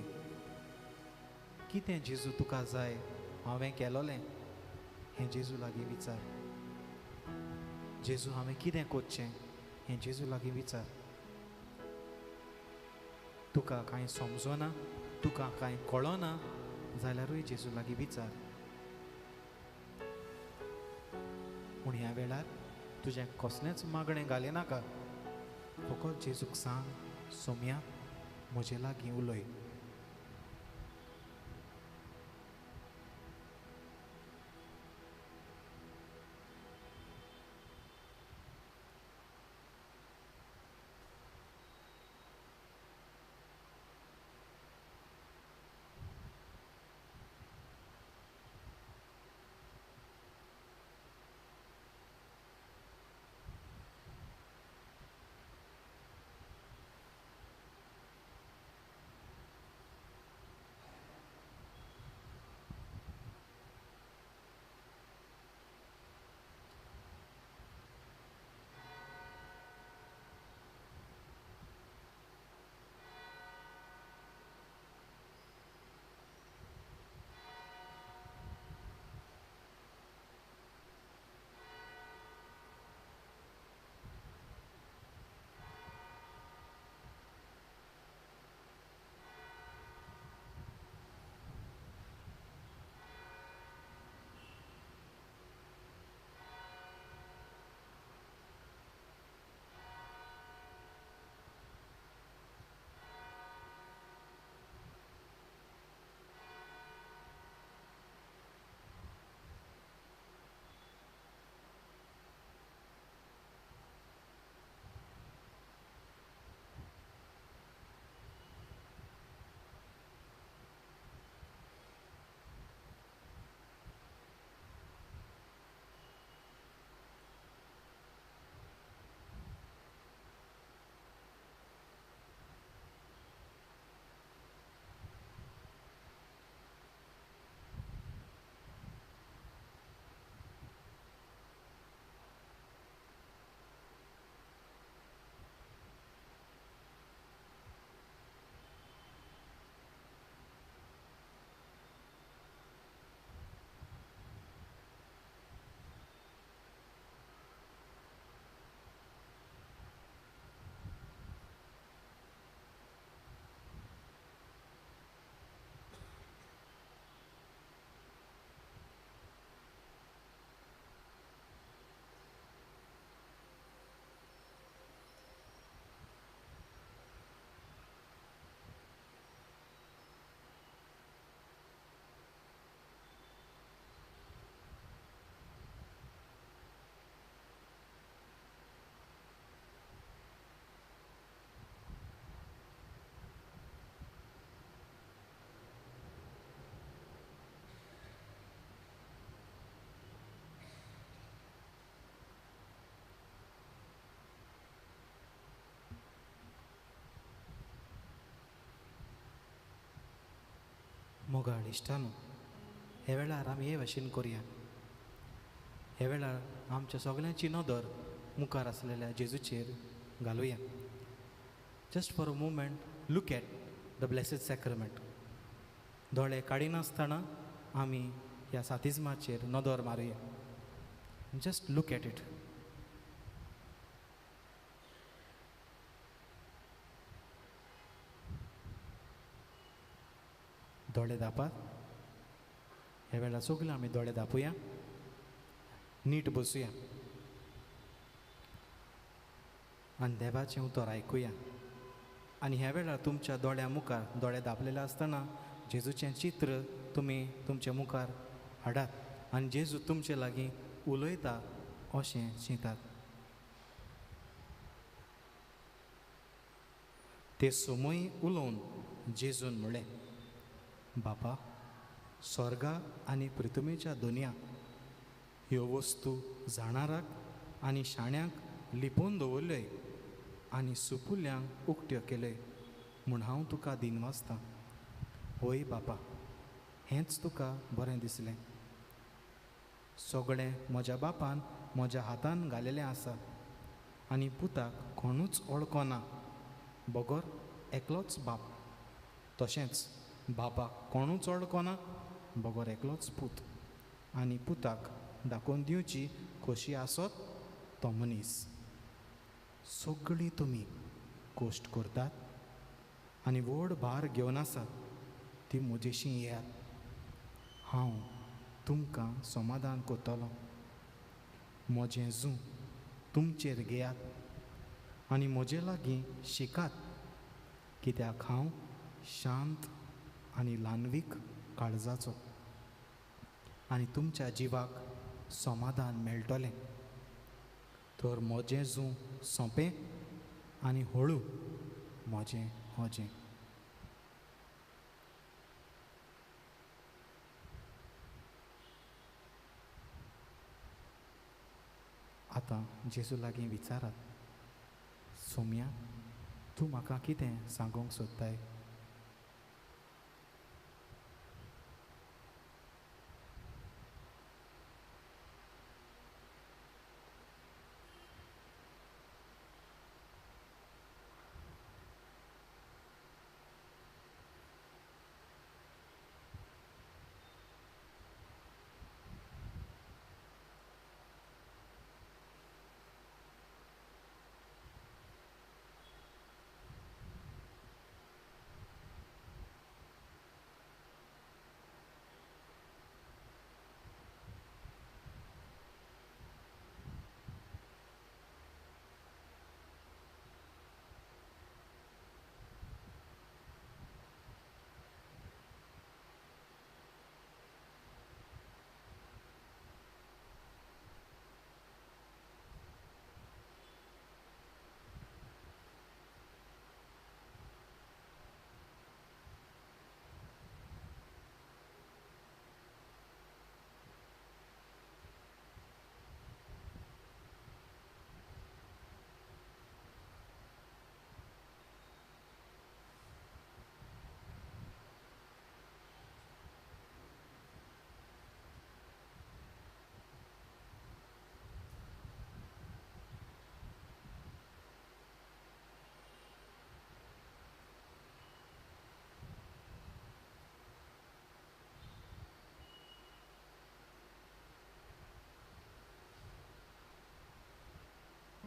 S2: कितें जेजू तुका जाय हांवें केलोलें हें जेजू लागीं विचार. जेजू हांवें कितें करचें हें जेजू लागीं विचार. तुका कांय समजना, तुका कांय कळना जाल्यारूय जेजू लागीं विचार. पूण ह्या वेळार तुजें कसलेंच मागणें घालें नाका, फकत जेजूक सांग, सोम्या म्हजे लागीं उलय. मोगाळ इश्टानू, हे वेळार आमी हे भाशेन करुया. हे वेळार आमच्या सगळ्यांची नदर मुखार आसलेल्या जेजूचेर घालुया. Just for a moment look at the blessed sacrament. दोळे काडिनासतना आमी ह्या सातिज्माचेर नदर मारुया. Just look at it. दोळे धापात. ह्या वेळार सगळे आमी दोळे धापुया. नीट बसुया आनी देवाचें उतर आयकुया. आनी ह्या वेळार तुमच्या दोळ्या मुखार, दोळे दापलेले आसतना जेजूचें चित्र तुमी तुमच्या मुखार हाडात आनी जेजू तुमचे लागीं उलयता अशें चिंतात. ते समय उलोवन जेजून म्हणलें, बापा, स्वर्गा आनी पृथ्वीच्या दुनिया ह्यो वस्तू जाणाराक आनी शाण्याक लिपोवन दवरल्योय आनी सुपुल्ल्यांक उक्त्यो केल्योय म्हूण हांव तुका दिनवासतां. हय बापा, हेंच तुका बरें दिसलें. सगळें म्हज्या बापान म्हज्या हातान घालेलें आसा आनी पुताक कोणूच वळखना बगर एकलोच बाप, तशेंच बापाक कोणूच वळखना बगर एकलोच पूत आनी पुताक दाखोवन दिवची खोशी आसत तो मनीस. सगळीं तुमी कश्ट करतात आनी व्हड भार घेवन आसात ती म्हजेशी येयात, हांव तुमकां समाधान करतलो. म्हजें जूं तुमचेर घेयात आनी म्हजे लागीं शिकात, कित्याक हांव शांत आनी ल्हानवीक काळजाचो आनी तुमच्या जिवाक समाधान मेळटलें. तर म्हजें जूं सोंपें आनी हळू म्हजें होजें. आतां जेजू लागीं विचारात, सोम्या, तूं म्हाका कितें सांगूंक सोदताय?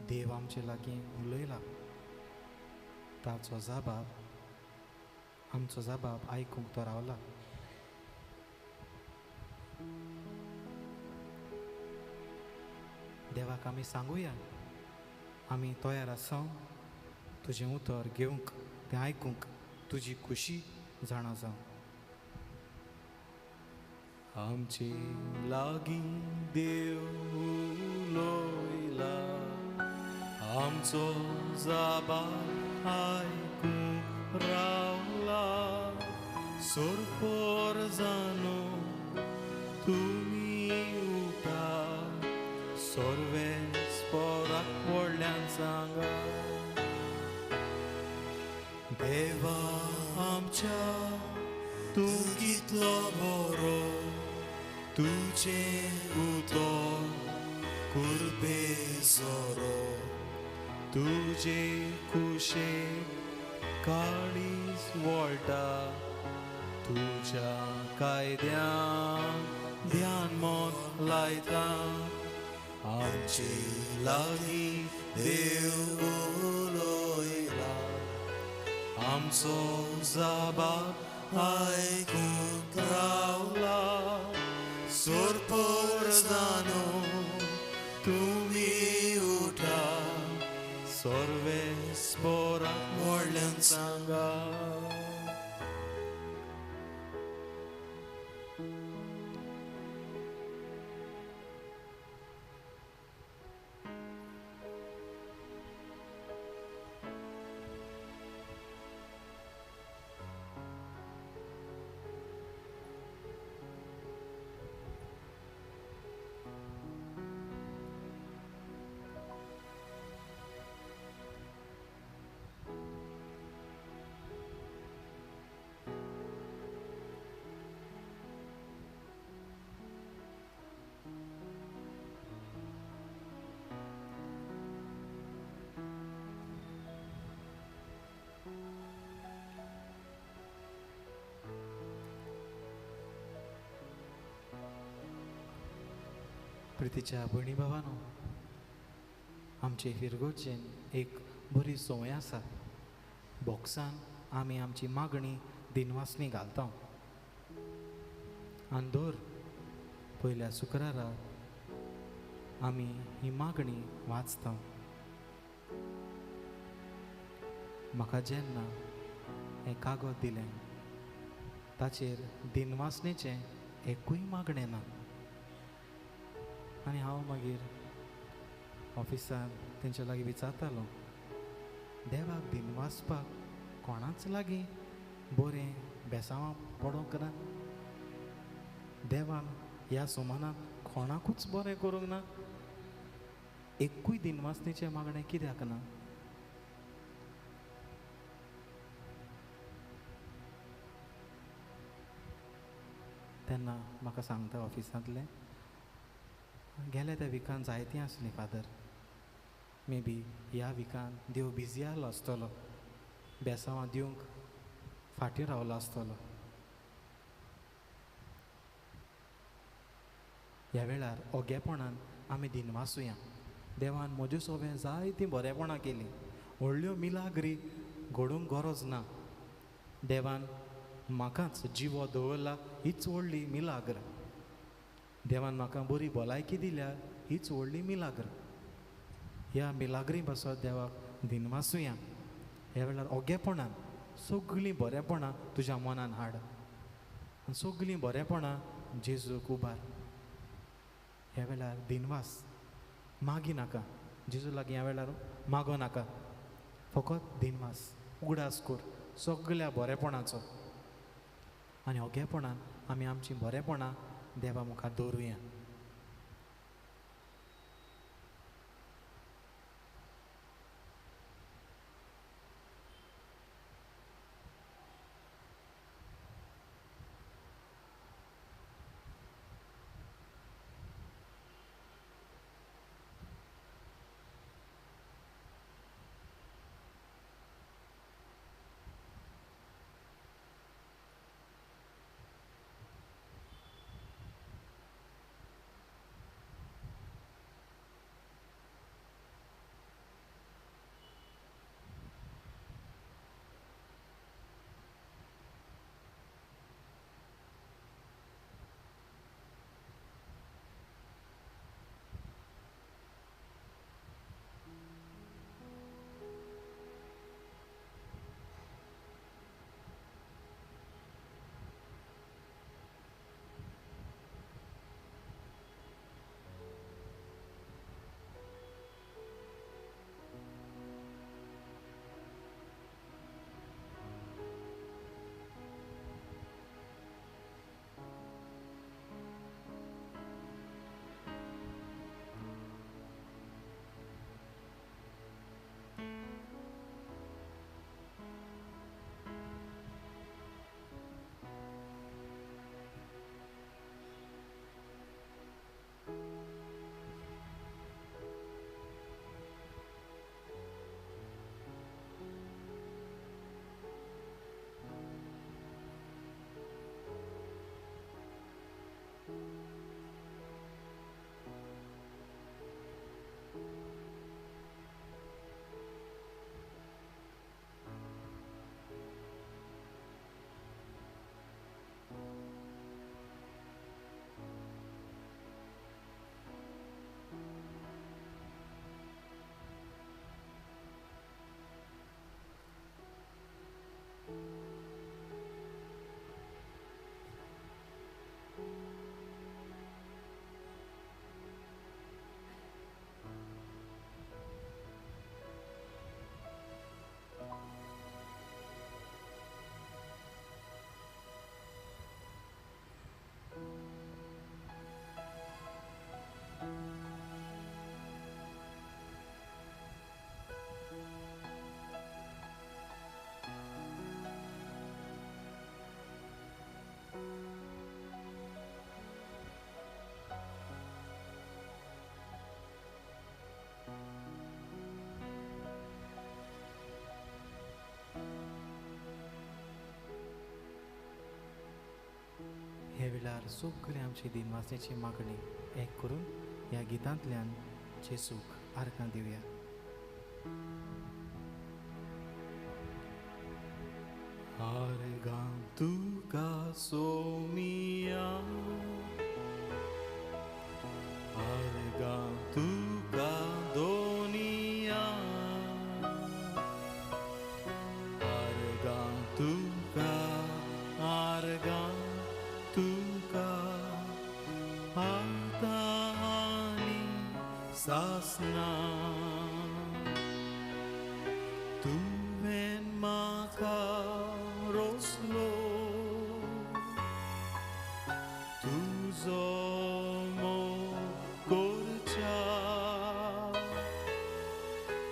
S2: देव आमचे लागीं उलयला, ताचो जाबाब आमचो जाबाब आयकूंक तो रावला. देवाक आमी सांगुया, आमी तयार आसा तुजें उतर घेवंक, तें आयकूंक, तुजी खुशी जाणा जावं. आमचे लागीं देव उलयला, आमचो जाबाब आयकूंक रावला. सोरपोर जानो तुमी उठा, सोर्वेस्पोराक व्हडल्यान सांगा. देवा आमच्या तूं कितलो बरो, तुजें उतर कुरपे सोरो, तुजे खुशे काळीज वळटा, तुज्या कायद्यान ध्यान मन लायता. आमचे लागीं देव उलयला, आमचो जाबाब आयकूंक रावला. सोरपोर जानो
S1: सांगा.
S2: प्रितीच्या भयणी भावानो, आमचे फिरगोचेन एक बरी संवय आसा. बॉक्सान आमी आमची मागणी दिनवासनी घालता आनी दर पयल्या शुक्रारा आमी ही मागणी वाचता. म्हाका जेन्ना हें कागद दिलें ताचेर दिनवासनेचें एकूय मागणें ना आनी हांव मागीर ऑफिसान तेंच्या लागीं विचारतालो, देवाक दिनवासपाक कोणाच लागीं बरें बेसांवां पडोंक ना? देवान ह्या सुमानाक कोणाकूच बरें करूंक ना? एकूय दिनवासनेचें मागणें कित्याक ना? तेन्ना म्हाका सांगता ऑफिसांतलें, गेल्या त्या विकान जायतीं आसलीं फादर, मे बी ह्या विकान देव बिजी आहलो आसतलो, बेसांवां दिवंक फाटीं रावलो आसतलो. ह्या वेळार ओगेपणान आमी दिनवासुया. देवान म्हज्यो सोबें जायतीं बरेपणां केलीं, व्हडल्यो मिलाग्री घडूंक गरज ना. देवान म्हाकाच जिवो दवरला हीच व्हडली मिलाग्र. देवान म्हाका बरी भलायकी दिल्या हीच व्हडली मिलाग्र. ह्या मिलाग्री पासत देवाक दिनवासुया. ह्या वेळार ओगेपणान सगळीं बरेपणां तुज्या मनान हाड आनी सगळीं बरेपणां जेजूक उबार. ह्या वेळार दिनवास मागी नाका, जेजू लागीं ह्या वेळार मागो नाका, फकत दिनवास उगडास कर सगळ्या बरेपणाचो आनी ओगेपणान आमी आमचीं बरेपणां देवा मुखार दवरुया. हे वेळार सगळी आमची दिनवासनेची मागणी एक करून ह्या गितांतल्यान जेजूक आर्गां दिवया. आर्गां तुका सोमिया, आर्गां तुका दोनिया, आर्गां तुका, आर्गां तुका आतां आनी सासना. तुवें म्हाका रोसलो, तुजो मोग करच्या,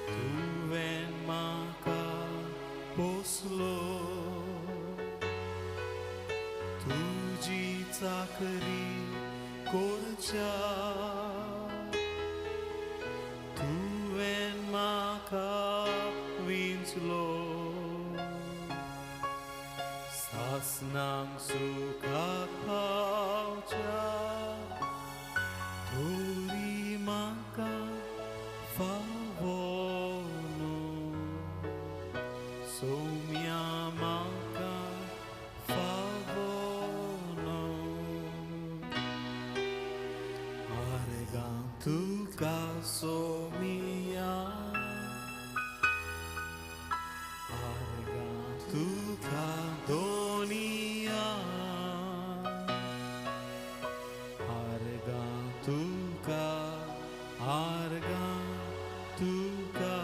S2: तुवें म्हाका पोसलो, तुजी चाकरी करच्या, तुवें म्हाका विंचलो. सासनांक सुखाक पावच्या तरी म्हाका फावो न्हू, सोम्या म्हाका फावो न्हू. आर्गां तुका सोमिया, आर्गां तुका दोनिया, आर्गां तुका, आर्गां तुका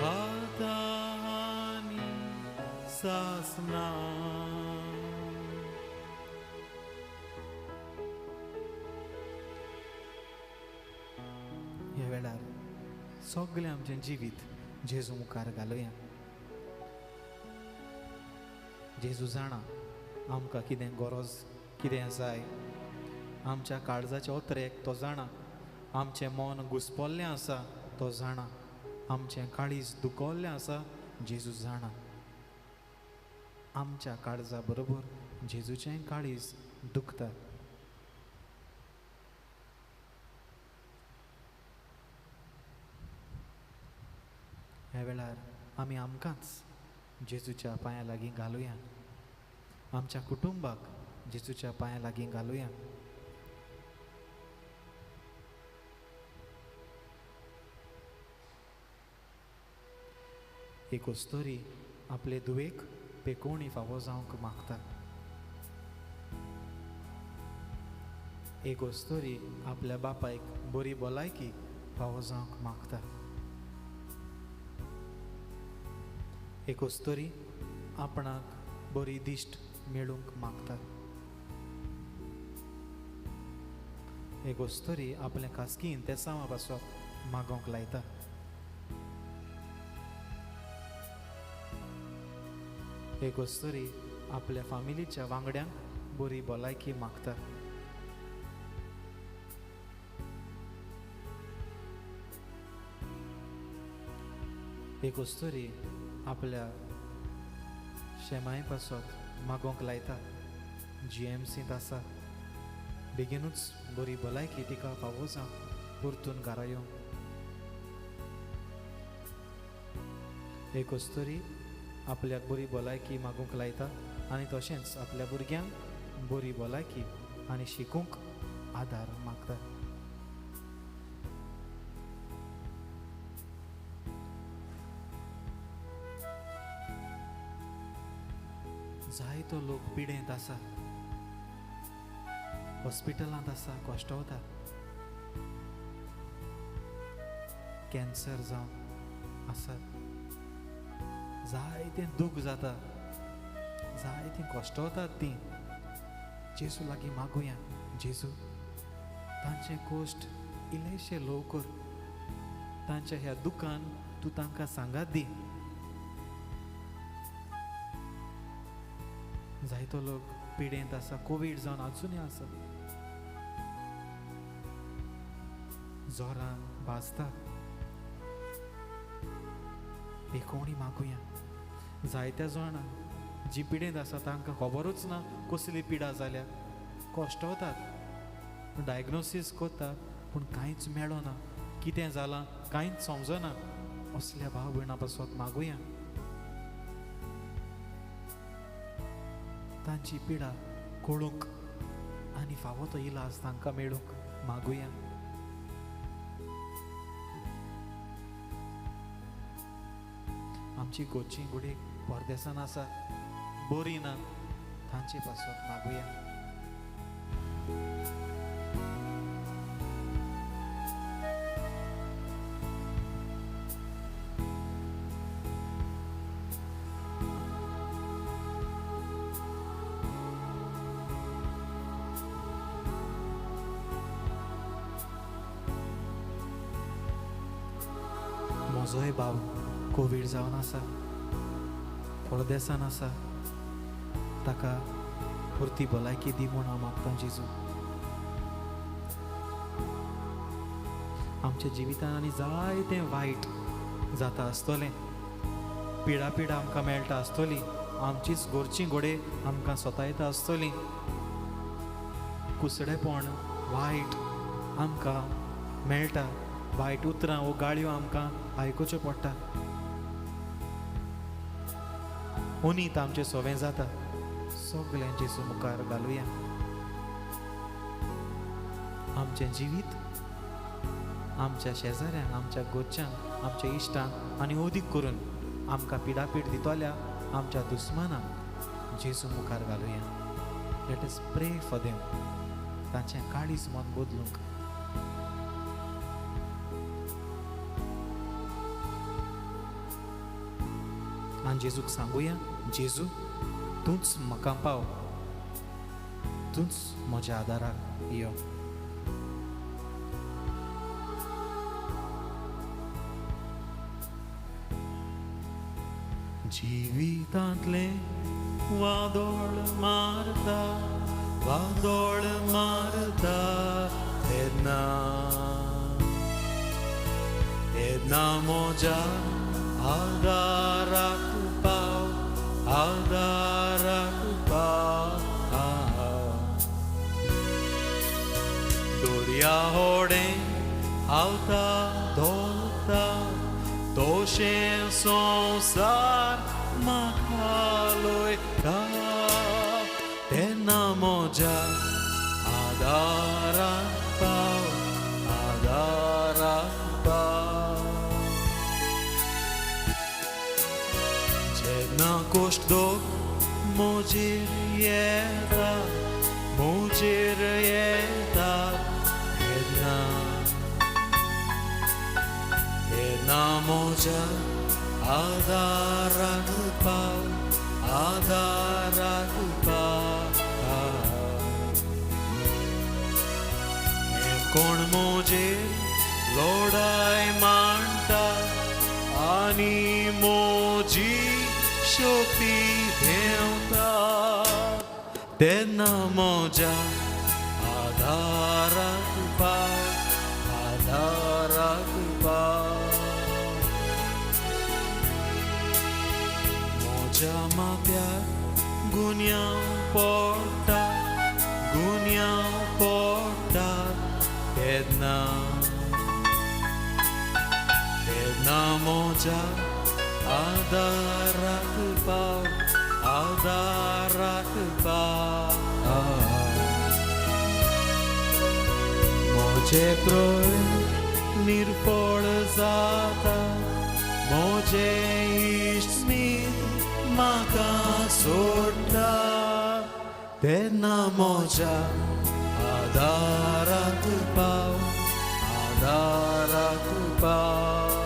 S2: आतां आनी सासना. ह्या वेळार सगळें आमचें जिवीत जेजू मुखार घालुया. जेजू जाणा आमकां कितें गरज, कितें जाय, आमच्या काळजाचे ओतरेक तो जाणा, आमचें मन घुसपल्लें आसा तो जाणा, आमचें काळीज दुखवल्लें आसा जेजू जाणा. आमच्या काळजा बरोबर जेजूचें काळीज दुखता. ह्या वेळार आमी आमकांच जेजूच्या पांयां लागीं घालुया, आमच्या कुटुंबाक जेजूच्या पांयां लागीं घालुया. एक अस्तोरी आपले धुवेक पेकोवणी फावो जावंक मागता. एक अस्तोरी आपल्या बापायक बरी भलायकी फावो जावंक मागता. एक अस्तोरी आपणाक बरी दिश्ट मेळूंक मागता. एक अस्तोरी आपल्या खासगी इंतेसांवा पासत मागोवंक लायता. एक अस्तोरी आपल्या फामिलीच्या वांगड्यांक बरी भलायकी मागता. एक अस्तोरी आपल्या शेमाय पासत मागोवंक लायता. जीएमसींत आसा, बेगीनूच बरी भलायकी तिका फावो जावं, परतून घरा येवंक. एक अस्तोरी आपल्याक बरी भलायकी मागूंक लायता आनी तशेंच आपल्या भुरग्यांक बरी भलायकी आनी शिकूंक आदार मागता. जायतो लोक पिडेंत आसा, हॉस्पिटलांत आसा, कश्टवता, कॅन्सर जावन आसा, जायतें दूख जाता, जायतीं कश्टवतात तीं. जेजू लागीं मागुया, जेजू तांचे कश्ट इल्लेशे ल्हव कर, तांच्या ह्या दुखान तूं तांकां सांगात दी. जायतो लोक पिडेंत आसा, कोवीड जावन आजुनूय आसा, जोरान भाजता. पेकोवणी मागुया. जायत्या जाणांक जी पिडेंत आसा तांकां खबरूच ना कसली पिडा जाल्या, कश्टवतात, डायग्नोसीस करता पूण कांयच मेळना, कितें जालां कांयच समजना. असल्या भाव भयणां पासत मागुया, तांची पिडा कळूंक आनी फावो तो इलाज तांकां मेळूंक मागुया. आमची गोची गुडी परदेसान आसा, बरी ना, तांचे पासत मागुया. म्हजोय भाव कोवीड जावन आसा, परदेसान आसा, ताका पुरती भलायकी दी म्हूण हांव मागतां जेजू. आमच्या जिवितान आनी जायतें वायट जाता आसतलें, पिडा पिडा आमकां मेळटा आसतली, आमचीच गोरची घोडे आमकां सोतायता आसतली, कुसडेपण वायट आमकां मेळटा, वायट उतरां वो गाळयो आमकां आयकुच्यो पडटा, उनीत आमचें सोवें जाता. सगळें जेजू मुखार घालुया. आमचें जिवीत आमच्या शेजाऱ्यांक, आमच्या गोच्यांक, आमच्या इश्टांक आनी अदीक करून आमकां पिडापीड दितल्या आमच्या दुस्मानांक जेजू मुखार घालुया. Let us pray for them, तांचें काळीज मन बदलूंक. आनी जेजूक सांगुया, जेजू तूंच म्हाका पाव, तूंच म्हज्या आदाराक यो. जिवितांतलें वादोळ मारता, वादोळ मारता तेन्ना, तेन्ना म्हज्या आदाराक पाव, आदाराक पाव. दर्या होडें आवता धोलता, तशें संवसार म्हाका लयता, तेन्ना म्हज्या आदाराक पाव, आदाराक पाव. जेन्ना कोश्ट दोग म्हजेर येता, म्हजेर येता तेन्ना, तेन्ना म्हज्या आदाराक पाव, आदाराक पाव. कोण म्हजेर लोडाय मांडटा आनी म्हजी शक्ती देंवता, तेन्ना म्हज्या आदाराक पाव, आदाराक पाव. म्हज्या माथ्यार गुन्यांव पडटा, गुन्यांव पडटा तेन्ना, तेन्ना म्हज्या आदाराक पाव, आदाराक पाव. म्हजें प्रेम निर्फळ जाता, म्हजें इश्ट स्मीत म्हाका सोडटा, तेन्ना म्हज्या आदाराक पाव, आदाराक पाव.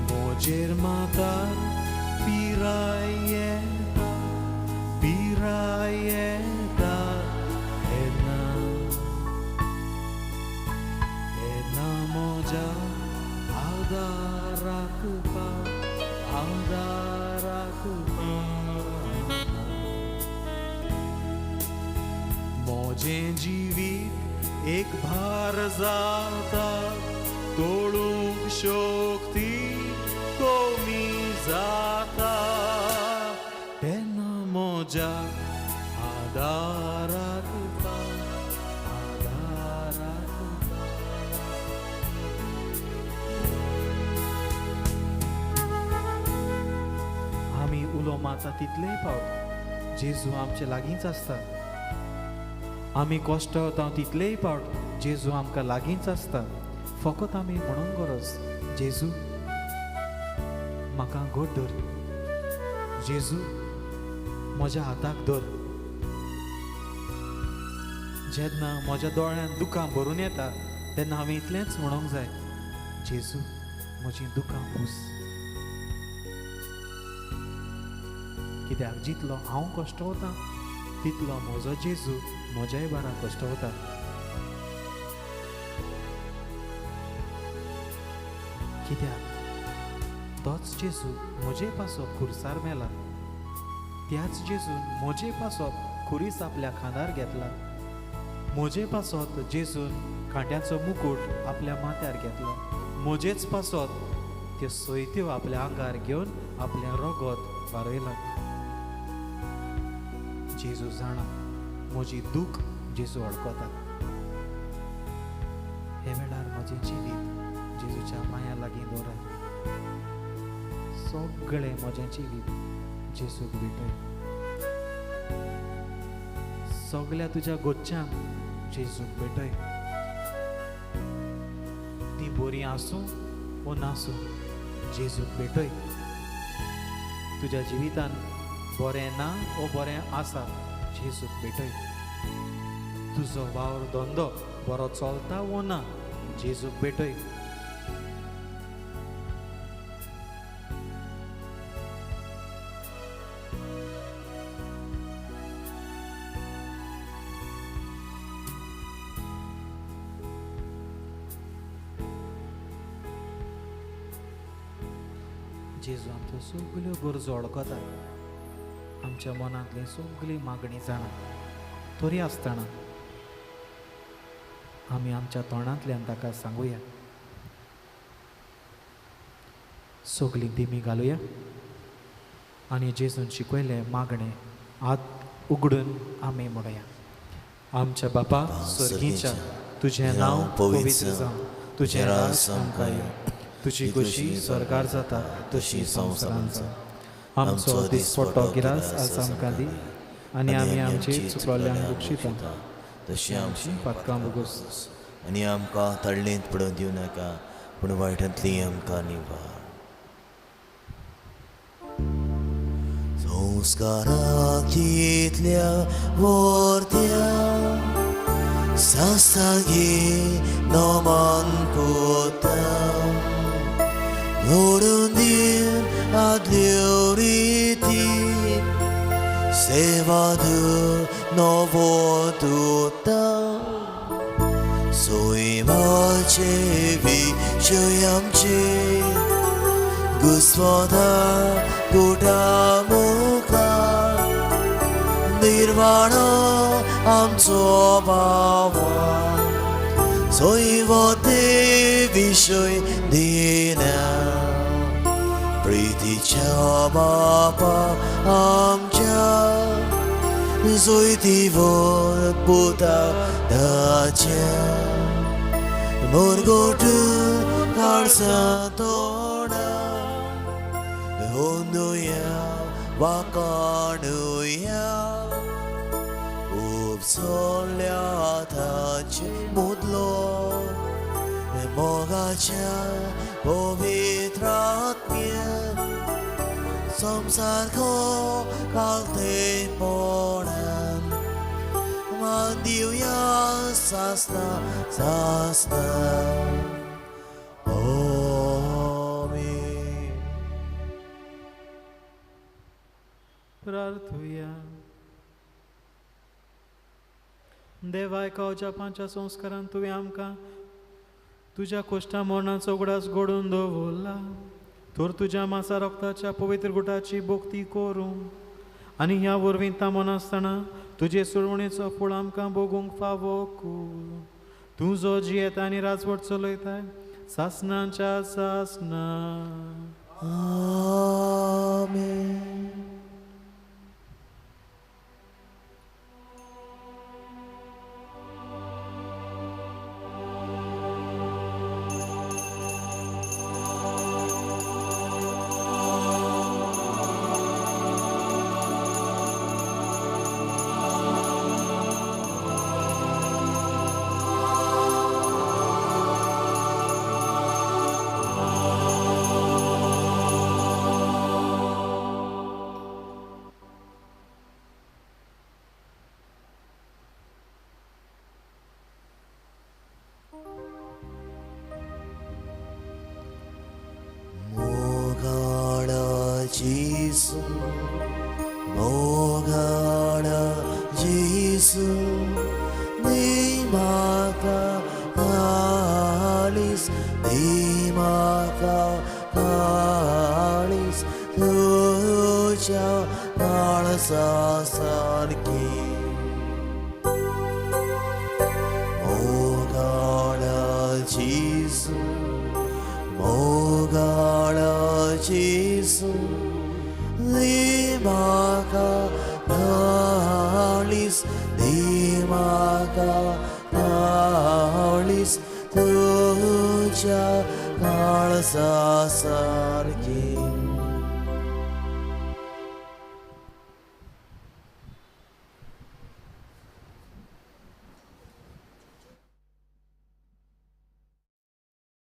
S2: म्हजेर माता पिराय येता, पिराय येता तेन्ना, तेन्ना म्हज्या आदाराक पाव, आदाराक पाव. म्हजें जिवीत एक भार जाता, तोडूंक शक्ती कमी जाता तेन्ना म्हज्या आदाराक पाव, आदाराक पाव. आमी उलो मारता तितलेय फावट जेजू आमचे लागींच आसता. आमी कश्ट तितलेय फावट जेजू आमकां लागींच आसता. फकत आमी म्हणूंक गरज, जेजू म्हाका घट धर, जेजू म्हज्या हाताक धर. जेन्ना म्हज्या दोळ्यांत दुकां भरून येता तेन्ना हांवें इतलेंच म्हणूंक जाय, जेजू म्हजीं दुकां पुस. कित्याक जितलो हांव कश्ट वता तितलो म्हजो जेजू म्हज्याय बारा कश्ट वता. कित्याक तोच जेजू म्हजे पासत खुर्सार मेला, त्याच जेजून म्हजे पासत खुरीस आपल्या खांदार घेतला, म्हजे पासत जेजून कांट्याचो मुकूट आपल्या माथ्यार घेतला, म्हजेच पासत त्यो सोयत्यो आपल्या आंगार घेवन आपलें रगत वारयलां. जेजू जाणा म्हजी दूख जेजू वळखता. हे वेळार म्हजें जिवीत जेजूच्या पांयां लागीं दवरात. सगळें म्हजें जिवीत जेजूक भेटय. सगळ्या तुज्या गोच्यांक जेजूक भेटय. ती बरी आसूं वो नासूं जेजूक भेटय. तुज्या जिवितान बरें ना वो बरें आसा जेजूक भेटय. तुजो वावर धंदो बरो चलता वो ना जेजूक भेटय. जेजू आमच्यो सगल्यो गरजो वळखता, आमच्या मनांतली सगळी मागणी जाणा. तरी आसतना आमी आमच्या तोंडांतल्यान ताका सांगुया, सगळीं दिमी घालुया आनी जेजून शिकयलें मागणें हात उगडून आमी म्हणुया. आमच्या बापा स्वर्गीच्या, तुजें नांव पवित्र जावं, तुजें राज आमकां येवं, तुजी खोशी स्वर्गार जाता तशी संवसारांत जावं. आमचो दिसपट्टो गिरास आज आमकां दी आनी आमी आमची चुकलोल्यांक बक्षिता
S1: तशी आमची
S2: पातकां भोगोस
S1: आनी आमकां तळणेंत पडून दिवं नाका, पूण वायटांतली आमकां निवार. संस्काराक कितल्या वर्त्या सासागी नमन कोता घडून दिन आदल्यो रिती सेवा नवो दुता सोयमाचे विशय आमचे घुस्वता गुटा मुखार निर्वाणो आमचो बाबा सोयवते विशय दिना प्रितीच्या बापा आमच्या जोयतीवर पुता ताच्या मोरगोट काळसा तोडा अंदुया वाकाणुया उपसोल्या ताचे मुदलो मोगाच्या पवित्र आत्म्या संसार को कालतेपणान मान दिवया सासना सासना. आमेन.
S2: प्रार्थुया. देवाय कावच्या पांच्या संस्कारान तुवें आमकां तुज्या कोश्टा मरणाचो उगडास घडोवन दवरला, तर तुज्या मासा रक्ताच्या पवित्र गुटाची भक्ती करूं आनी ह्या वरवीं तामनासतना तुजे सुरवणेचो फळ आमकां भोगूंक फावो कूं. तूं जो जियेता आनी राजवट चलयताय सासनाच्या सासना.
S1: आमेन. Jesu, Mogala Jesu, di maka kalis, di maka kalis, tuja kalsasarki. Mogala Jesu, Mogala Jesu, di maka kalis, di maka kalis, tuja kalsasarki.